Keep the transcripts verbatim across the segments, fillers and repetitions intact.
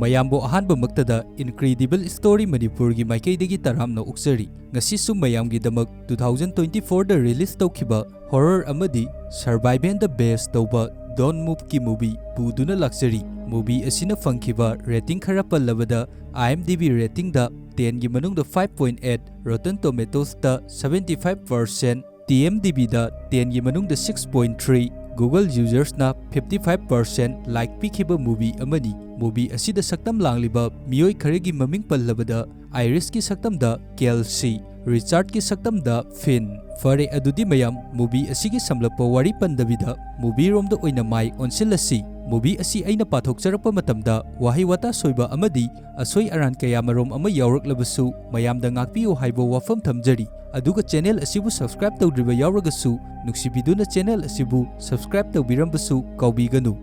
ꯃꯌꯥꯝꯕꯨ ꯑꯍꯥꯟꯕꯃꯛꯇꯗ Incredible Story ꯃꯅꯤꯄꯨꯔꯒꯤ ꯃꯥꯏꯀꯩꯗꯒꯤ ꯇꯔꯥꯝꯅ ꯑꯣꯛꯆꯔꯤ꯫ ꯉꯁꯤꯁꯨ ꯃꯌꯥꯝꯒꯤꯗꯃꯛ two thousand twenty fourꯗ release ꯇꯧꯈꯤꯕ horror ꯑꯃꯗꯤ survivalꯗ base ꯇꯧꯕ Don't Moveꯀꯤ movie ꯄꯨꯗꯨꯅ ꯂꯥꯛꯆꯔꯤ꯫ Movie ꯑꯁꯤꯅ ꯐꯪꯈꯤꯕ rating ꯈꯔ ꯄꯜꯂꯕꯗ, IMDb ratingꯗ tenꯒꯤ ꯃꯅꯨꯡꯗ five point eight, Rotten Tomatoesꯇ seventy five percent, TMDBꯗ tenꯒꯤ ꯃꯅꯨꯡꯗ six point three, Google usersꯅ fifty five percent like ꯄꯤꯈꯤꯕ movie ꯑꯃꯅꯤ꯫ Movie ꯑꯁꯤꯗ ꯁꯛꯇꯝ ꯂꯥꯡꯂꯤꯕ ꯃꯤꯑꯣꯏ ꯈꯔꯒꯤ ꯃꯃꯤꯡ ꯄꯜꯂꯕꯗ, Irisꯀꯤ ꯁꯛꯇꯝꯗ Kelsey, Richardꯀꯤ ꯁꯛꯇꯝꯗ Finn꯫ ꯐꯔꯦ, ꯑꯗꯨꯗꯤ ꯃꯌꯥꯝ, movie ꯑꯁꯤꯒꯤ ꯁꯝꯂꯞꯄ ꯋꯥꯔꯤ ꯄꯟꯗꯕꯤꯗ movieꯔꯣꯝꯗ ꯑꯣꯏꯅ ꯃꯥꯏ ꯑꯣꯟꯁꯤꯜꯂꯁꯤ꯫ Movie ꯑꯁꯤ ꯑꯩꯅ ꯄꯥꯊꯣꯛꯆꯔꯛꯄ ꯃꯇꯝꯗ ꯋꯥꯍꯩ ꯋꯥꯇꯥ ꯁꯣꯏꯕ ꯑꯃꯗꯤ ꯑꯁꯣꯏ ꯑꯔꯥꯟ ꯀꯌꯥꯃꯔꯨꯝ ꯑꯃ ꯌꯥꯎꯔꯛꯂꯕꯁꯨ ꯃꯌꯥꯝꯗ ꯉꯥꯛꯄꯤꯌꯨ ꯍꯥꯏꯕ ꯋꯥꯐꯝ ꯊꯝꯖꯔꯤ꯫ ꯑꯗꯨꯒ channel ꯑꯁꯤꯕꯨ subscribe ꯇꯧꯗ꯭ꯔꯤꯕ ꯌꯥꯎꯔꯒꯁꯨ ꯅꯨꯡꯁꯤꯕꯤꯗꯨꯅ channel ꯑꯁꯤꯕꯨ subscribe ꯇꯧꯕꯤꯔꯝꯕꯁꯨ ꯀꯥꯎꯕꯤꯒꯅꯨ꯫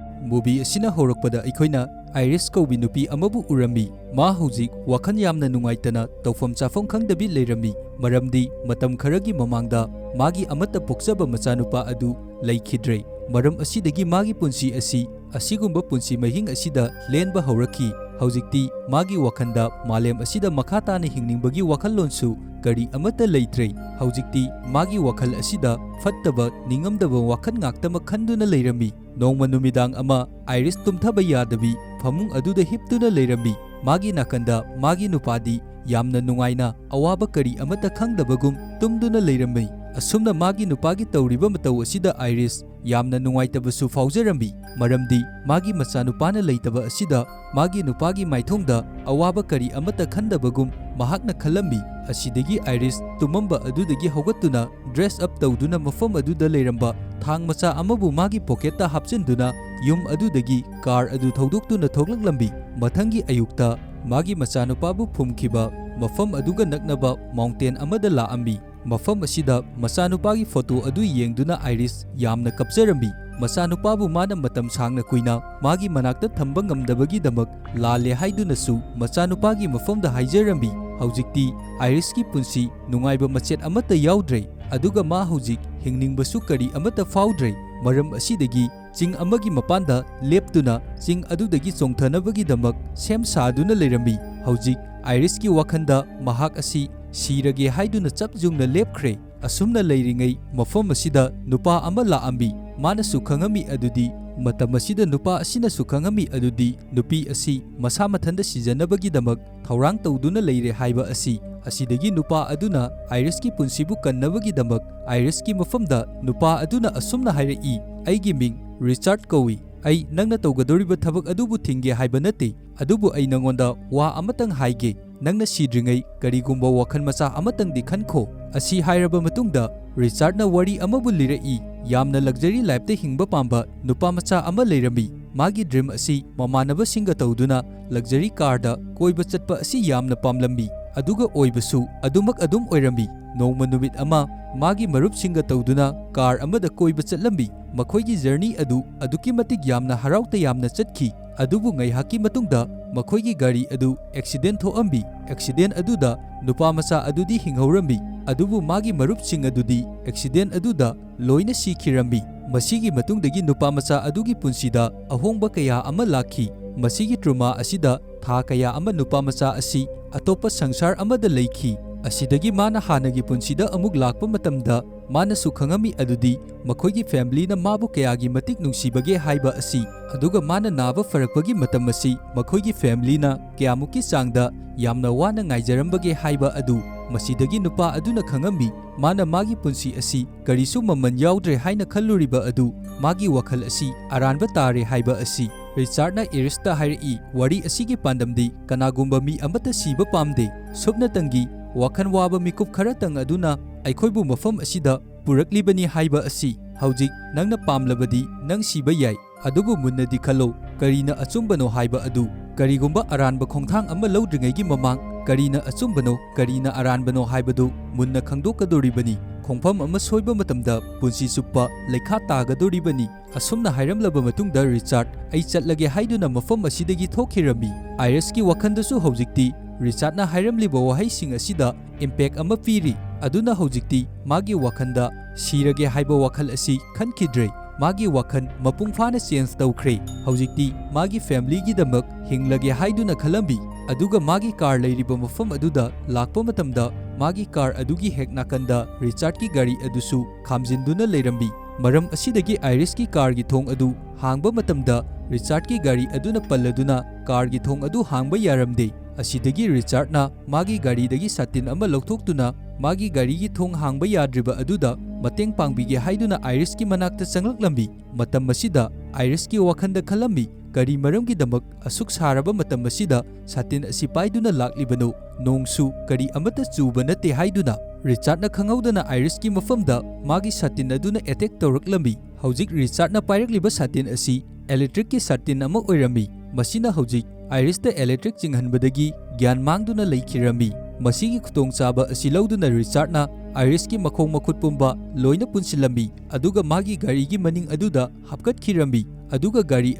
Movie ꯑꯁꯤꯅ ꯍꯧꯔꯛꯄꯗ ꯑꯩꯈꯣꯏꯅ Iris ꯀꯧꯕꯤ ꯅꯨꯄꯤ ꯑꯃꯕꯨ ꯎꯔꯝꯃꯤ꯫ ꯃꯥ ꯍꯧꯖꯤꯛ ꯋꯥꯈꯜ ꯌꯥꯝꯅ ꯅꯨꯡꯉꯥꯏꯇꯅ ꯇꯧꯐꯝ ꯆꯥꯐꯝ ꯈꯪꯗꯕꯤ ꯂꯩꯔꯝꯃꯤ, ꯃꯔꯝꯗꯤ ꯃꯇꯝ ꯈꯔꯒꯤ ꯃꯃꯥꯡꯗ ꯃꯥꯒꯤ ꯑꯃꯠꯇ ꯄꯣꯛꯆꯕ ꯃꯆꯥꯅꯨꯄꯥ ꯑꯗꯨ ꯂꯩꯈꯤꯗ꯭ꯔꯦ꯫ ꯃꯔꯝ ꯑꯁꯤꯗꯒꯤ ꯃꯥꯒꯤ ꯄꯨꯟꯁꯤ ꯑꯁꯤ ꯑꯁꯤꯒꯨꯝꯕ ꯄꯨꯟꯁꯤ ꯃꯍꯤꯡ ꯑꯁꯤꯗ ꯂꯦꯟꯕ ꯍꯧꯔꯛꯈꯤ꯫ ꯍꯧꯖꯤꯛꯇꯤ ꯃꯥꯒꯤ ꯋꯥꯈꯜꯗ ꯃꯥꯂꯦꯝ ꯑꯁꯤꯗ ꯃꯈꯥ ꯇꯥꯅ ꯍꯤꯡꯅꯤꯡꯕꯒꯤ ꯋꯥꯈꯜꯂꯣꯟꯁꯨ ꯀꯔꯤ ꯑꯃꯠꯇ ꯂꯩꯇ꯭ꯔꯦ꯫ ꯍꯧꯖꯤꯛꯇꯤ ꯃꯥꯒꯤ ꯋꯥꯈꯜ ꯑꯁꯤꯗ ꯐꯠꯇꯕ, ꯅꯤꯡꯉꯝꯗꯕ ꯋꯥꯈꯜ ꯉꯥꯛꯇꯃꯛ ꯈꯟꯗꯨꯅ ꯂꯩꯔꯝꯃꯤ꯫ ꯅꯣꯡꯃ ꯅꯨꯃꯤꯗꯥꯡ ꯑꯃ Iris ꯇꯨꯝꯊꯕ ꯌꯥꯗꯕꯤ ꯐꯃꯨꯡ ꯑꯗꯨꯗ ꯍꯤꯞꯇꯨꯅ ꯂꯩꯔꯝꯃꯤ꯫ ꯃꯥꯒꯤ ꯅꯥꯀꯟꯗ ꯃꯥꯒꯤ ꯅꯨꯄꯥꯗꯤ ꯌꯥꯝꯅ ꯅꯨꯡꯉꯥꯏꯅ, ꯑꯋꯥꯕ ꯀꯔꯤ ꯑꯃꯠꯇ ꯈꯪꯗꯕꯒꯨꯝ ꯇꯨꯝꯗꯨꯅ ꯂꯩꯔꯝꯃꯤ꯫ ꯑꯁꯨꯝꯅ ꯃꯥꯒꯤ ꯅꯨꯄꯥꯒꯤ ꯇꯧꯔꯤꯕ ꯃꯇꯧ ꯑꯁꯤꯗ Iris ꯌꯥꯝꯅ ꯅꯨꯡꯉꯥꯏꯇꯕꯁꯨ ꯐꯥꯎꯖꯔꯝꯃꯤ, ꯃꯔꯝꯗꯤ ꯃꯥꯒꯤ ꯃꯆꯥꯅꯨꯄꯥꯅ ꯂꯩꯇꯕ ꯑꯁꯤꯗ ꯃꯥꯒꯤ ꯅꯨꯄꯥꯒꯤ ꯃꯥꯏꯊꯣꯡꯗ ꯑꯋꯥꯕ ꯀꯔꯤ ꯑꯃꯠꯇ ꯈꯟꯗꯕꯒꯨꯝ ꯃꯍꯥꯛꯅ ꯈꯜꯂꯝꯃꯤ꯫ ꯑꯁꯤꯗꯒꯤ Iris ꯇꯨꯝꯃꯝꯕ ꯑꯗꯨꯗꯒꯤ ꯍꯧꯒꯠꯇꯨꯅ dress up ꯇꯧꯗꯨꯅ ꯃꯐꯝ ꯑꯗꯨꯗ ꯂꯩꯔꯝꯕ ꯊꯥꯡ ꯃꯆꯥ ꯑꯃꯕꯨ ꯃꯥꯒꯤ pocketꯇ ꯍꯥꯞꯆꯤꯟꯗꯨꯅ ꯌꯨꯝ ꯑꯗꯨꯗꯒꯤ car ꯑꯗꯨ ꯊꯧꯗꯣꯛꯇꯨꯅ ꯊꯣꯛꯂꯛꯂꯝꯃꯤ꯫ ꯃꯊꯪꯒꯤ ꯑꯌꯨꯛꯇ ꯃꯥꯒꯤ ꯃꯆꯥꯅꯨꯄꯥꯕꯨ ꯐꯨꯝꯈꯤꯕ ꯃꯐꯝ ꯑꯗꯨꯒ ꯅꯛꯅꯕ mountain ꯑꯃꯗ ꯂꯥꯛꯑꯝꯃꯤ꯫ ꯃꯐꯝ ꯑꯁꯤꯗ ꯃꯆꯥꯅꯨꯄꯥꯒꯤ photo ꯑꯗꯨ ꯌꯦꯡꯗꯨꯅ Iris ꯌꯥꯝꯅ ꯀꯞꯆꯔꯝꯃꯤ꯫ ꯃꯆꯥꯅꯨꯄꯥꯕꯨ ꯃꯥꯅ ꯃꯇꯝ ꯁꯥꯡꯅ ꯀꯨꯏꯅ ꯃꯥꯒꯤ ꯃꯅꯥꯛꯇ ꯊꯝꯕ ꯉꯝꯗꯕꯒꯤꯗꯃꯛ ꯂꯥꯜꯂꯦ ꯍꯥꯏꯗꯨꯅꯁꯨ ꯃꯆꯥꯅꯨꯄꯥꯒꯤ ꯃꯐꯝꯗ ꯍꯥꯏꯖꯔꯝꯃꯤ꯫ ꯍꯧꯖꯤꯛꯇꯤ Irisꯀꯤ ꯄꯨꯟꯁꯤ ꯅꯨꯡꯉꯥꯏꯕ ꯃꯆꯦꯠ ꯑꯃꯠꯇ ꯌꯥꯎꯗ꯭ꯔꯦ, ꯑꯗꯨꯒ ꯃꯥ ꯍꯧꯖꯤꯛ ꯍꯤꯡꯅꯤꯡꯕꯁꯨ ꯀꯔꯤ ꯑꯃꯠꯇ ꯐꯥꯎꯗ꯭ꯔꯦ꯫ ꯃꯔꯝ ꯑꯁꯤꯗꯒꯤ ꯆꯤꯡ ꯑꯃꯒꯤ ꯃꯄꯥꯟꯗ ꯂꯦꯞꯇꯨꯅ ꯆꯤꯡ ꯑꯗꯨꯗꯒꯤ ꯆꯣꯡꯊꯅꯕꯒꯤꯗꯃꯛ ꯁꯦꯝ ꯁꯥꯗꯨꯅ ꯂꯩꯔꯝꯃꯤ꯫ ꯍꯧꯖꯤꯛ ꯑꯥꯏꯔꯤꯁꯀꯤ ꯋꯥꯈꯜꯗ ꯃꯍꯥꯛ ꯑꯁꯤ ꯁꯤꯔꯒꯦ ꯍꯥꯏꯗꯨꯅ ꯆꯞ ꯌꯨꯡꯅ ꯂꯦꯞꯈ꯭ꯔꯦ꯫ ꯑꯁꯨꯝꯅ ꯂꯩꯔꯤꯉꯩ ꯃꯐꯝ ꯑꯁꯤꯗ ꯅꯨꯄꯥ ꯑꯃ ꯂꯥꯛꯑꯝꯃꯤ꯫ ꯃꯥꯅꯁꯨ ꯈꯪꯉꯝꯃꯤ ꯑꯗꯨꯗꯤ, ꯃꯇꯝ ꯑꯁꯤꯗ ꯅꯨꯄꯥ ꯑꯁꯤꯅꯁꯨ ꯈꯪꯉꯝꯃꯤ ꯑꯗꯨꯗꯤ ꯅꯨꯄꯤ ꯑꯁꯤ ꯃꯁꯥ ꯃꯊꯟꯇ ꯁꯤꯖꯅꯕꯒꯤꯗꯃꯛ ꯊꯧꯔꯥꯡ ꯇꯧꯗꯨꯅ ꯂꯩꯔꯦ ꯍꯥꯏꯕ ꯑꯁꯤ꯫ ꯑꯁꯤꯗꯒꯤ ꯅꯨꯄꯥ ꯑꯗꯨꯅ ꯑꯥꯏꯔꯤꯁꯀꯤ ꯄꯨꯟꯁꯤꯕꯨ ꯀꯟꯅꯕꯒꯤꯗꯃꯛ ꯑꯥꯏꯔꯤꯁꯀꯤ ꯃꯐꯝꯗ ꯅꯨꯄꯥ ꯑꯗꯨꯅ ꯑꯁꯨꯝꯅ ꯍꯥꯏꯔꯛꯏ, "ꯑꯩꯒꯤ ꯃꯤꯡ ꯔꯤꯆꯥꯔꯗ ꯀꯧꯏ꯫ ꯑꯩ ꯅꯪꯅ ꯇꯧꯒꯗꯧꯔꯤꯕ ꯊꯕꯛ ꯑꯗꯨꯕꯨ ꯊꯤꯡꯒꯦ ꯍꯥꯏꯕ ꯅꯠꯇꯦ, ꯑꯗꯨꯕꯨ ꯑꯩ ꯅꯉꯣꯟꯗ ꯋꯥ ꯑꯃꯇꯪ ꯍꯥꯏꯒꯦ꯫ ꯅꯪꯅ ꯁꯤꯗ꯭ꯔꯤꯉꯩ ꯀꯔꯤꯒꯨꯝꯕ ꯋꯥꯈꯜ ꯃꯆꯥ ꯑꯃꯇꯪꯗꯤ ꯈꯟꯈꯣ꯫" ꯑꯁꯤ ꯍꯥꯏꯔꯕ ꯃꯇꯨꯡꯗ ꯔꯤꯆꯥꯔꯗꯅ ꯋꯥꯔꯤ ꯑꯃꯕꯨ ꯂꯤꯔꯛꯏ꯫ ꯌꯥꯝꯅ ꯂꯛꯖꯔꯤ ꯂꯥꯏꯐꯇ ꯍꯤꯡꯕ ꯄꯥꯝꯕ ꯅꯨꯄꯥ ꯃꯆꯥ ꯑꯃ ꯂꯩꯔꯝꯃꯤ꯫ ꯃꯥꯒꯤ ꯗ꯭ꯔꯤꯝ ꯑꯁꯤ ꯃꯃꯥꯟꯅꯕꯁꯤꯡꯒ ꯇꯧꯗꯨꯅ ꯂꯛꯖꯔꯤ ꯀꯥꯔꯗ ꯀꯣꯏꯕ ꯆꯠꯄ ꯑꯁꯤ ꯌꯥꯝꯅ ꯄꯥꯝꯂꯝꯃꯤ꯫ ꯑꯗꯨꯒ ꯑꯣꯏꯕꯁꯨ ꯑꯗꯨꯃꯛ ꯑꯗꯨꯝ ꯑꯣꯏꯔꯝꯃꯤ꯫ ꯅꯣꯡꯃ ꯅꯨꯃꯤꯠ ꯑꯃ ꯃꯥꯒꯤ ꯃꯔꯨꯞꯁꯤꯡꯒ ꯇꯧꯗꯨꯅ ꯀꯥꯔ ꯑꯃꯗ ꯀꯣꯏꯕ ꯆꯠꯂꯝꯃꯤ꯫ ꯃꯈꯣꯏꯒꯤ ꯖꯔꯅꯤ ꯑꯗꯨ ꯑꯗꯨꯛꯀꯤ ꯃꯇꯤꯛ ꯌꯥꯝꯅ ꯍꯔꯥꯎ ꯇꯌꯥꯝꯅ ꯆꯠꯈꯤ꯫ ꯑꯗꯨꯕꯨ ꯉꯥꯏꯍꯥꯛꯀꯤ ꯃꯇꯨꯡꯗ ꯃꯈꯣꯏꯒꯤ ꯒꯥꯔꯤ ꯑꯗꯨ ꯑꯦꯛꯁꯤꯗꯦꯟ ꯊꯣꯛꯑꯝꯃꯤ꯫ ꯑꯦꯛꯁꯤꯗꯦꯟ ꯑꯗꯨꯗ ꯅꯨꯄꯥ ꯃꯆꯥ ꯑꯗꯨꯗꯤ ꯍꯤꯡꯍꯧꯔꯝꯃꯤ, ꯑꯗꯨꯕꯨ ꯃꯥꯒꯤ ꯃꯔꯨꯞꯁꯤꯡ ꯑꯗꯨꯗꯤ ꯑꯦꯛꯁꯤꯗꯦꯟ ꯑꯗꯨꯗ ꯂꯣꯏꯅ ꯁꯤꯈꯤꯔꯝꯃꯤ꯫ ꯃꯁꯤꯒꯤ ꯃꯇꯨꯡꯗꯒꯤ ꯅꯨꯄꯥ ꯃꯆꯥ ꯑꯗꯨꯒꯤ ꯄꯨꯟꯁꯤꯗ ꯑꯍꯣꯡꯕ ꯀꯌꯥ ꯑꯃ ꯂꯥꯛꯈꯤ꯫ ꯃꯁꯤꯒꯤ ꯇ꯭ꯔꯣꯃꯥ ꯑꯁꯤꯗ ꯊꯥ ꯀꯌꯥ ꯑꯃ ꯅꯨꯄꯥ ꯃꯆꯥ ꯑꯁꯤ ꯑꯇꯣꯞꯄ ꯁꯪꯁꯥꯔ ꯑꯃꯗ ꯂꯩꯈꯤ꯫ ꯑꯁꯤꯗꯒꯤ ꯃꯥꯅ ꯍꯥꯟꯅꯒꯤ ꯄꯨꯟꯁꯤꯗ ꯑꯃꯨꯛ ꯂꯥꯛꯄ ꯃꯇꯝꯗ ꯃꯥꯅꯁꯨ ꯈꯪꯉꯝꯃꯤ ꯑꯗꯨꯗꯤ ꯃꯈꯣꯏꯒꯤ ꯐꯦꯃꯤꯂꯤꯅ ꯃꯥꯕꯨ ꯀꯌꯥꯒꯤ ꯃꯇꯤꯛ ꯅꯨꯡꯁꯤꯕꯒꯦ ꯍꯥꯏꯕ ꯑꯁꯤ, ꯑꯗꯨꯒ ꯃꯥꯅ ꯅꯥꯕ ꯐꯔꯛꯄꯒꯤ ꯃꯇꯝ ꯑꯁꯤ ꯃꯈꯣꯏꯒꯤ ꯐꯦꯃꯤꯂꯤꯅ ꯀꯌꯥꯃꯨꯛꯀꯤ ꯆꯥꯡꯗ ꯌꯥꯝꯅ ꯋꯥꯅ ꯉꯥꯏꯖꯔꯝꯕꯒꯦ ꯍꯥꯏꯕ ꯑꯗꯨ꯫ ꯃꯁꯤꯗꯒꯤ ꯅꯨꯄꯥ ꯑꯗꯨꯅ ꯈꯪꯉꯝꯃꯤ, ꯃꯥꯅ ꯃꯥꯒꯤ ꯄꯨꯟꯁꯤ ꯑꯁꯤ ꯀꯔꯤꯁꯨ ꯃꯃꯜ ꯌꯥꯎꯗ꯭ꯔꯦ ꯍꯥꯏꯅ ꯈꯜꯂꯨꯔꯤꯕ ꯑꯗꯨ ꯃꯥꯒꯤ ꯋꯥꯈꯜ ꯑꯁꯤ ꯑꯔꯥꯟꯕ ꯇꯥꯔꯦ ꯍꯥꯏꯕ ꯑꯁꯤ꯫ ꯔꯤꯆꯥꯔꯗꯅ ꯑꯥꯏꯔꯤꯁꯇ ꯍꯥꯏꯔꯛꯏ, "ꯋꯥꯔꯤ ꯑꯁꯤꯒꯤ ꯄꯥꯟꯗꯝꯗꯤ ꯀꯅꯥꯒꯨꯝꯕ ꯃꯤ ꯑꯃꯠꯇ ꯁꯤꯕ ꯄꯥꯝꯗꯦ꯫ ꯁꯨꯞꯅꯇꯪꯒꯤ ꯋꯥꯈꯜ ꯋꯥꯕ ꯃꯤꯀꯨꯞ ꯈꯔꯇꯪ ꯑꯗꯨꯅ ꯑꯩꯈꯣꯏꯕꯨ ꯃꯐꯝ ꯑꯁꯤꯗ ꯄꯨꯔꯛꯂꯤꯕꯅꯤ ꯍꯥꯏꯕ ꯑꯁꯤ꯫ ꯍꯧꯖꯤꯛ ꯅꯪꯅ ꯄꯥꯝꯂꯕꯗꯤ ꯅꯪ ꯁꯤꯕ ꯌꯥꯏ, ꯑꯗꯨꯕꯨ ꯃꯨꯟꯅꯗꯤ ꯈꯜꯂꯣ, ꯀꯔꯤꯅ ꯑꯆꯨꯝꯕꯅꯣ ꯍꯥꯏꯕ ꯑꯗꯨ꯫ ꯀꯔꯤꯒꯨꯝꯕ ꯑꯔꯥꯟꯕ ꯈꯣꯡꯊꯥꯡ ꯑꯃ ꯂꯧꯗ꯭ꯔꯤꯉꯩꯒꯤ ꯃꯃꯥꯡ ꯀꯔꯤꯅ ꯑꯆꯨꯝꯕꯅꯣ, ꯀꯔꯤꯅ ꯑꯔꯥꯟꯕꯅꯣ ꯍꯥꯏꯕꯗꯨ ꯃꯨꯟꯅ ꯈꯪꯗꯣꯛꯀꯗꯧꯔꯤꯕꯅꯤ꯫ ꯈꯣꯡꯐꯝ ꯑꯃ ꯁꯣꯏꯕ ꯃꯇꯝꯗ ꯄꯨꯟꯁꯤ ꯆꯨꯞꯄ ꯂꯩꯈꯥ ꯇꯥꯒꯗꯧꯔꯤꯕꯅꯤ꯫" ꯑꯁꯨꯝꯅ ꯍꯥꯏꯔꯝꯂꯕ ꯃꯇꯨꯡꯗ ꯔꯤꯆꯥꯔꯗ "ꯑꯩ ꯆꯠꯂꯒꯦ" ꯍꯥꯏꯗꯨꯅ ꯃꯐꯝ ꯑꯁꯤꯗꯒꯤ ꯊꯣꯛꯈꯤꯔꯝꯃꯤ꯫ ꯑꯥꯏꯔꯤꯁꯀꯤ ꯋꯥꯈꯜꯗꯁꯨ ꯍꯧꯖꯤꯛꯇꯤ ꯔꯤꯆꯥꯔꯗꯅ ꯍꯥꯏꯔꯝꯂꯤꯕ ꯋꯥꯍꯩꯁꯤꯡ ꯑꯁꯤꯗ ꯏꯝꯄꯦꯛ ꯑꯃ ꯄꯤꯔꯤ꯫ ꯑꯗꯨꯅ ꯍꯧꯖꯤꯛꯇꯤ ꯃꯥꯒꯤ ꯋꯥꯈꯜꯗ ꯁꯤꯔꯒꯦ ꯍꯥꯏꯕ ꯋꯥꯈꯜ ꯑꯁꯤ ꯈꯟꯈꯤꯗ꯭ꯔꯦ꯫ ꯃꯥꯒꯤ ꯋꯥꯈꯜ ꯃꯄꯨꯡ ꯐꯥꯅ ꯆꯦꯟꯖ ꯇꯧꯈ꯭ꯔꯦ꯫ ꯍꯧꯖꯤꯛꯇꯤ ꯃꯥꯒꯤ ꯐꯦꯃꯤꯂꯤꯒꯤꯗꯃꯛ ꯍꯤꯡꯂꯒꯦ ꯍꯥꯏꯗꯨꯅ ꯈꯜꯂꯝꯃꯤ꯫ ꯑꯗꯨꯒ ꯃꯥꯒꯤ ꯀꯥꯔ ꯂꯩꯔꯤꯕ ꯃꯐꯝ ꯑꯗꯨꯗ ꯂꯥꯛꯄ ꯃꯇꯝꯗ ꯃꯥꯒꯤ ꯀꯥꯔ ꯑꯗꯨꯒꯤ ꯍꯦꯛ ꯅꯥꯀꯟꯗ ꯔꯤꯆꯥꯔꯗꯀꯤ ꯒꯥꯔꯤ ꯑꯗꯨꯁꯨ ꯈꯥꯝꯖꯤꯟꯗꯨꯅ ꯂꯩꯔꯝꯃꯤ꯫ ꯃꯔꯝ ꯑꯁꯤꯗꯒꯤ ꯑꯥꯏꯔꯤꯁꯀꯤ ꯀꯥꯔꯒꯤ ꯊꯣꯡ ꯑꯗꯨ ꯍꯥꯡꯕ ꯃꯇꯝꯗ ꯔꯤꯆꯥꯔꯗꯀꯤ ꯒꯥꯔꯤ ꯑꯗꯨꯅ ꯄꯜꯂꯗꯨꯅ ꯀꯥꯔꯒꯤ ꯊꯣꯡ ꯑꯗꯨ ꯍꯥꯡꯕ ꯌꯥꯔꯝꯗꯦ꯫ ꯑꯁꯤꯗꯒꯤ ꯔꯤꯆꯥꯔꯗꯅ ꯃꯥꯒꯤ ꯒꯥꯔꯤꯗꯒꯤ ꯁꯥꯇꯤꯟ ꯑꯃ ꯂꯧꯊꯣꯛꯇꯨꯅ ꯃꯥꯒꯤ ꯒꯥꯔꯤꯒꯤ ꯊꯣꯡ ꯍꯥꯡꯕ ꯌꯥꯗ꯭ꯔꯤꯕ ꯑꯗꯨꯗ ꯃꯇꯦꯡ ꯄꯥꯡꯕꯤꯒꯦ ꯍꯥꯏꯗꯨꯅ ꯑꯥꯏꯔꯤꯁꯀꯤ ꯃꯅꯥꯛꯇ ꯆꯪꯂꯛꯂꯝꯃꯤ꯫ ꯃꯇꯝ ꯑꯁꯤꯗ ꯑꯥꯏꯔꯤꯁꯀꯤ ꯋꯥꯈꯜꯗ ꯈꯜꯂꯝꯃꯤ, "ꯀꯔꯤ ꯃꯔꯝꯒꯤꯗꯃꯛ ꯑꯁꯨꯛ ꯁꯥꯔꯕ ꯃꯇꯝ ꯑꯁꯤꯗ ꯁꯥꯇꯤꯟ ꯑꯁꯤ ꯄꯥꯏꯗꯨꯅ ꯂꯥꯛꯂꯤꯕꯅꯣ? ꯅꯣꯡꯁꯨ ꯀꯔꯤ ꯑꯃꯠꯇ ꯆꯨꯕ ꯅꯠꯇꯦ" ꯍꯥꯏꯗꯨꯅ꯫ ꯔꯤꯆꯥꯔꯗꯅ ꯈꯪꯍꯧꯗꯅ ꯑꯥꯏꯔꯤꯁꯀꯤ ꯃꯐꯝꯗ ꯃꯥꯒꯤ ꯁꯥꯇꯤꯟ ꯑꯗꯨꯅ ꯑꯦꯇꯦꯛ ꯇꯧꯔꯛꯂꯝꯃꯤ꯫ ꯍꯧꯖꯤꯛ ꯔꯤꯆꯥꯔꯗꯅ ꯄꯥꯏꯔꯛꯂꯤꯕ ꯁꯥꯇꯤꯟ ꯑꯁꯤ ꯏꯂꯦꯛꯇ꯭ꯔꯤꯛꯀꯤ ꯁꯥꯇꯤꯟ ꯑꯃ ꯑꯣꯏꯔꯝꯃꯤ꯫ ꯃꯁꯤꯅ ꯍꯧꯖꯤꯛ ꯑꯥꯏꯔꯤꯁꯇ ꯏꯂꯦꯛꯇ꯭ꯔꯤꯛ ꯆꯤꯡꯍꯟꯕꯗꯒꯤ ꯒ꯭ꯌꯥꯟ ꯃꯥꯡꯗꯨꯅ ꯂꯩꯈꯤꯔꯝꯃꯤ꯫ ꯃꯁꯤꯒꯤ ꯈꯨꯗꯣꯡꯆꯥꯕ ꯑꯁꯤ ꯂꯧꯗꯨꯅ ꯔꯤꯆꯥꯔꯗꯅ ꯑꯥꯏꯔꯤꯁꯀꯤ ꯃꯈꯣꯡ ꯃꯈꯨꯠ ꯄꯨꯝꯕ ꯂꯣꯏꯅ ꯄꯨꯟꯁꯤꯜꯂꯝꯃꯤ, ꯑꯗꯨꯒ ꯃꯥꯒꯤ ꯒꯥꯔꯤꯒꯤ ꯃꯅꯤꯡ ꯑꯗꯨꯗ ꯍꯥꯞꯀꯠꯈꯤꯔꯝꯃꯤ, ꯑꯗꯨꯒ ꯒꯥꯔꯤ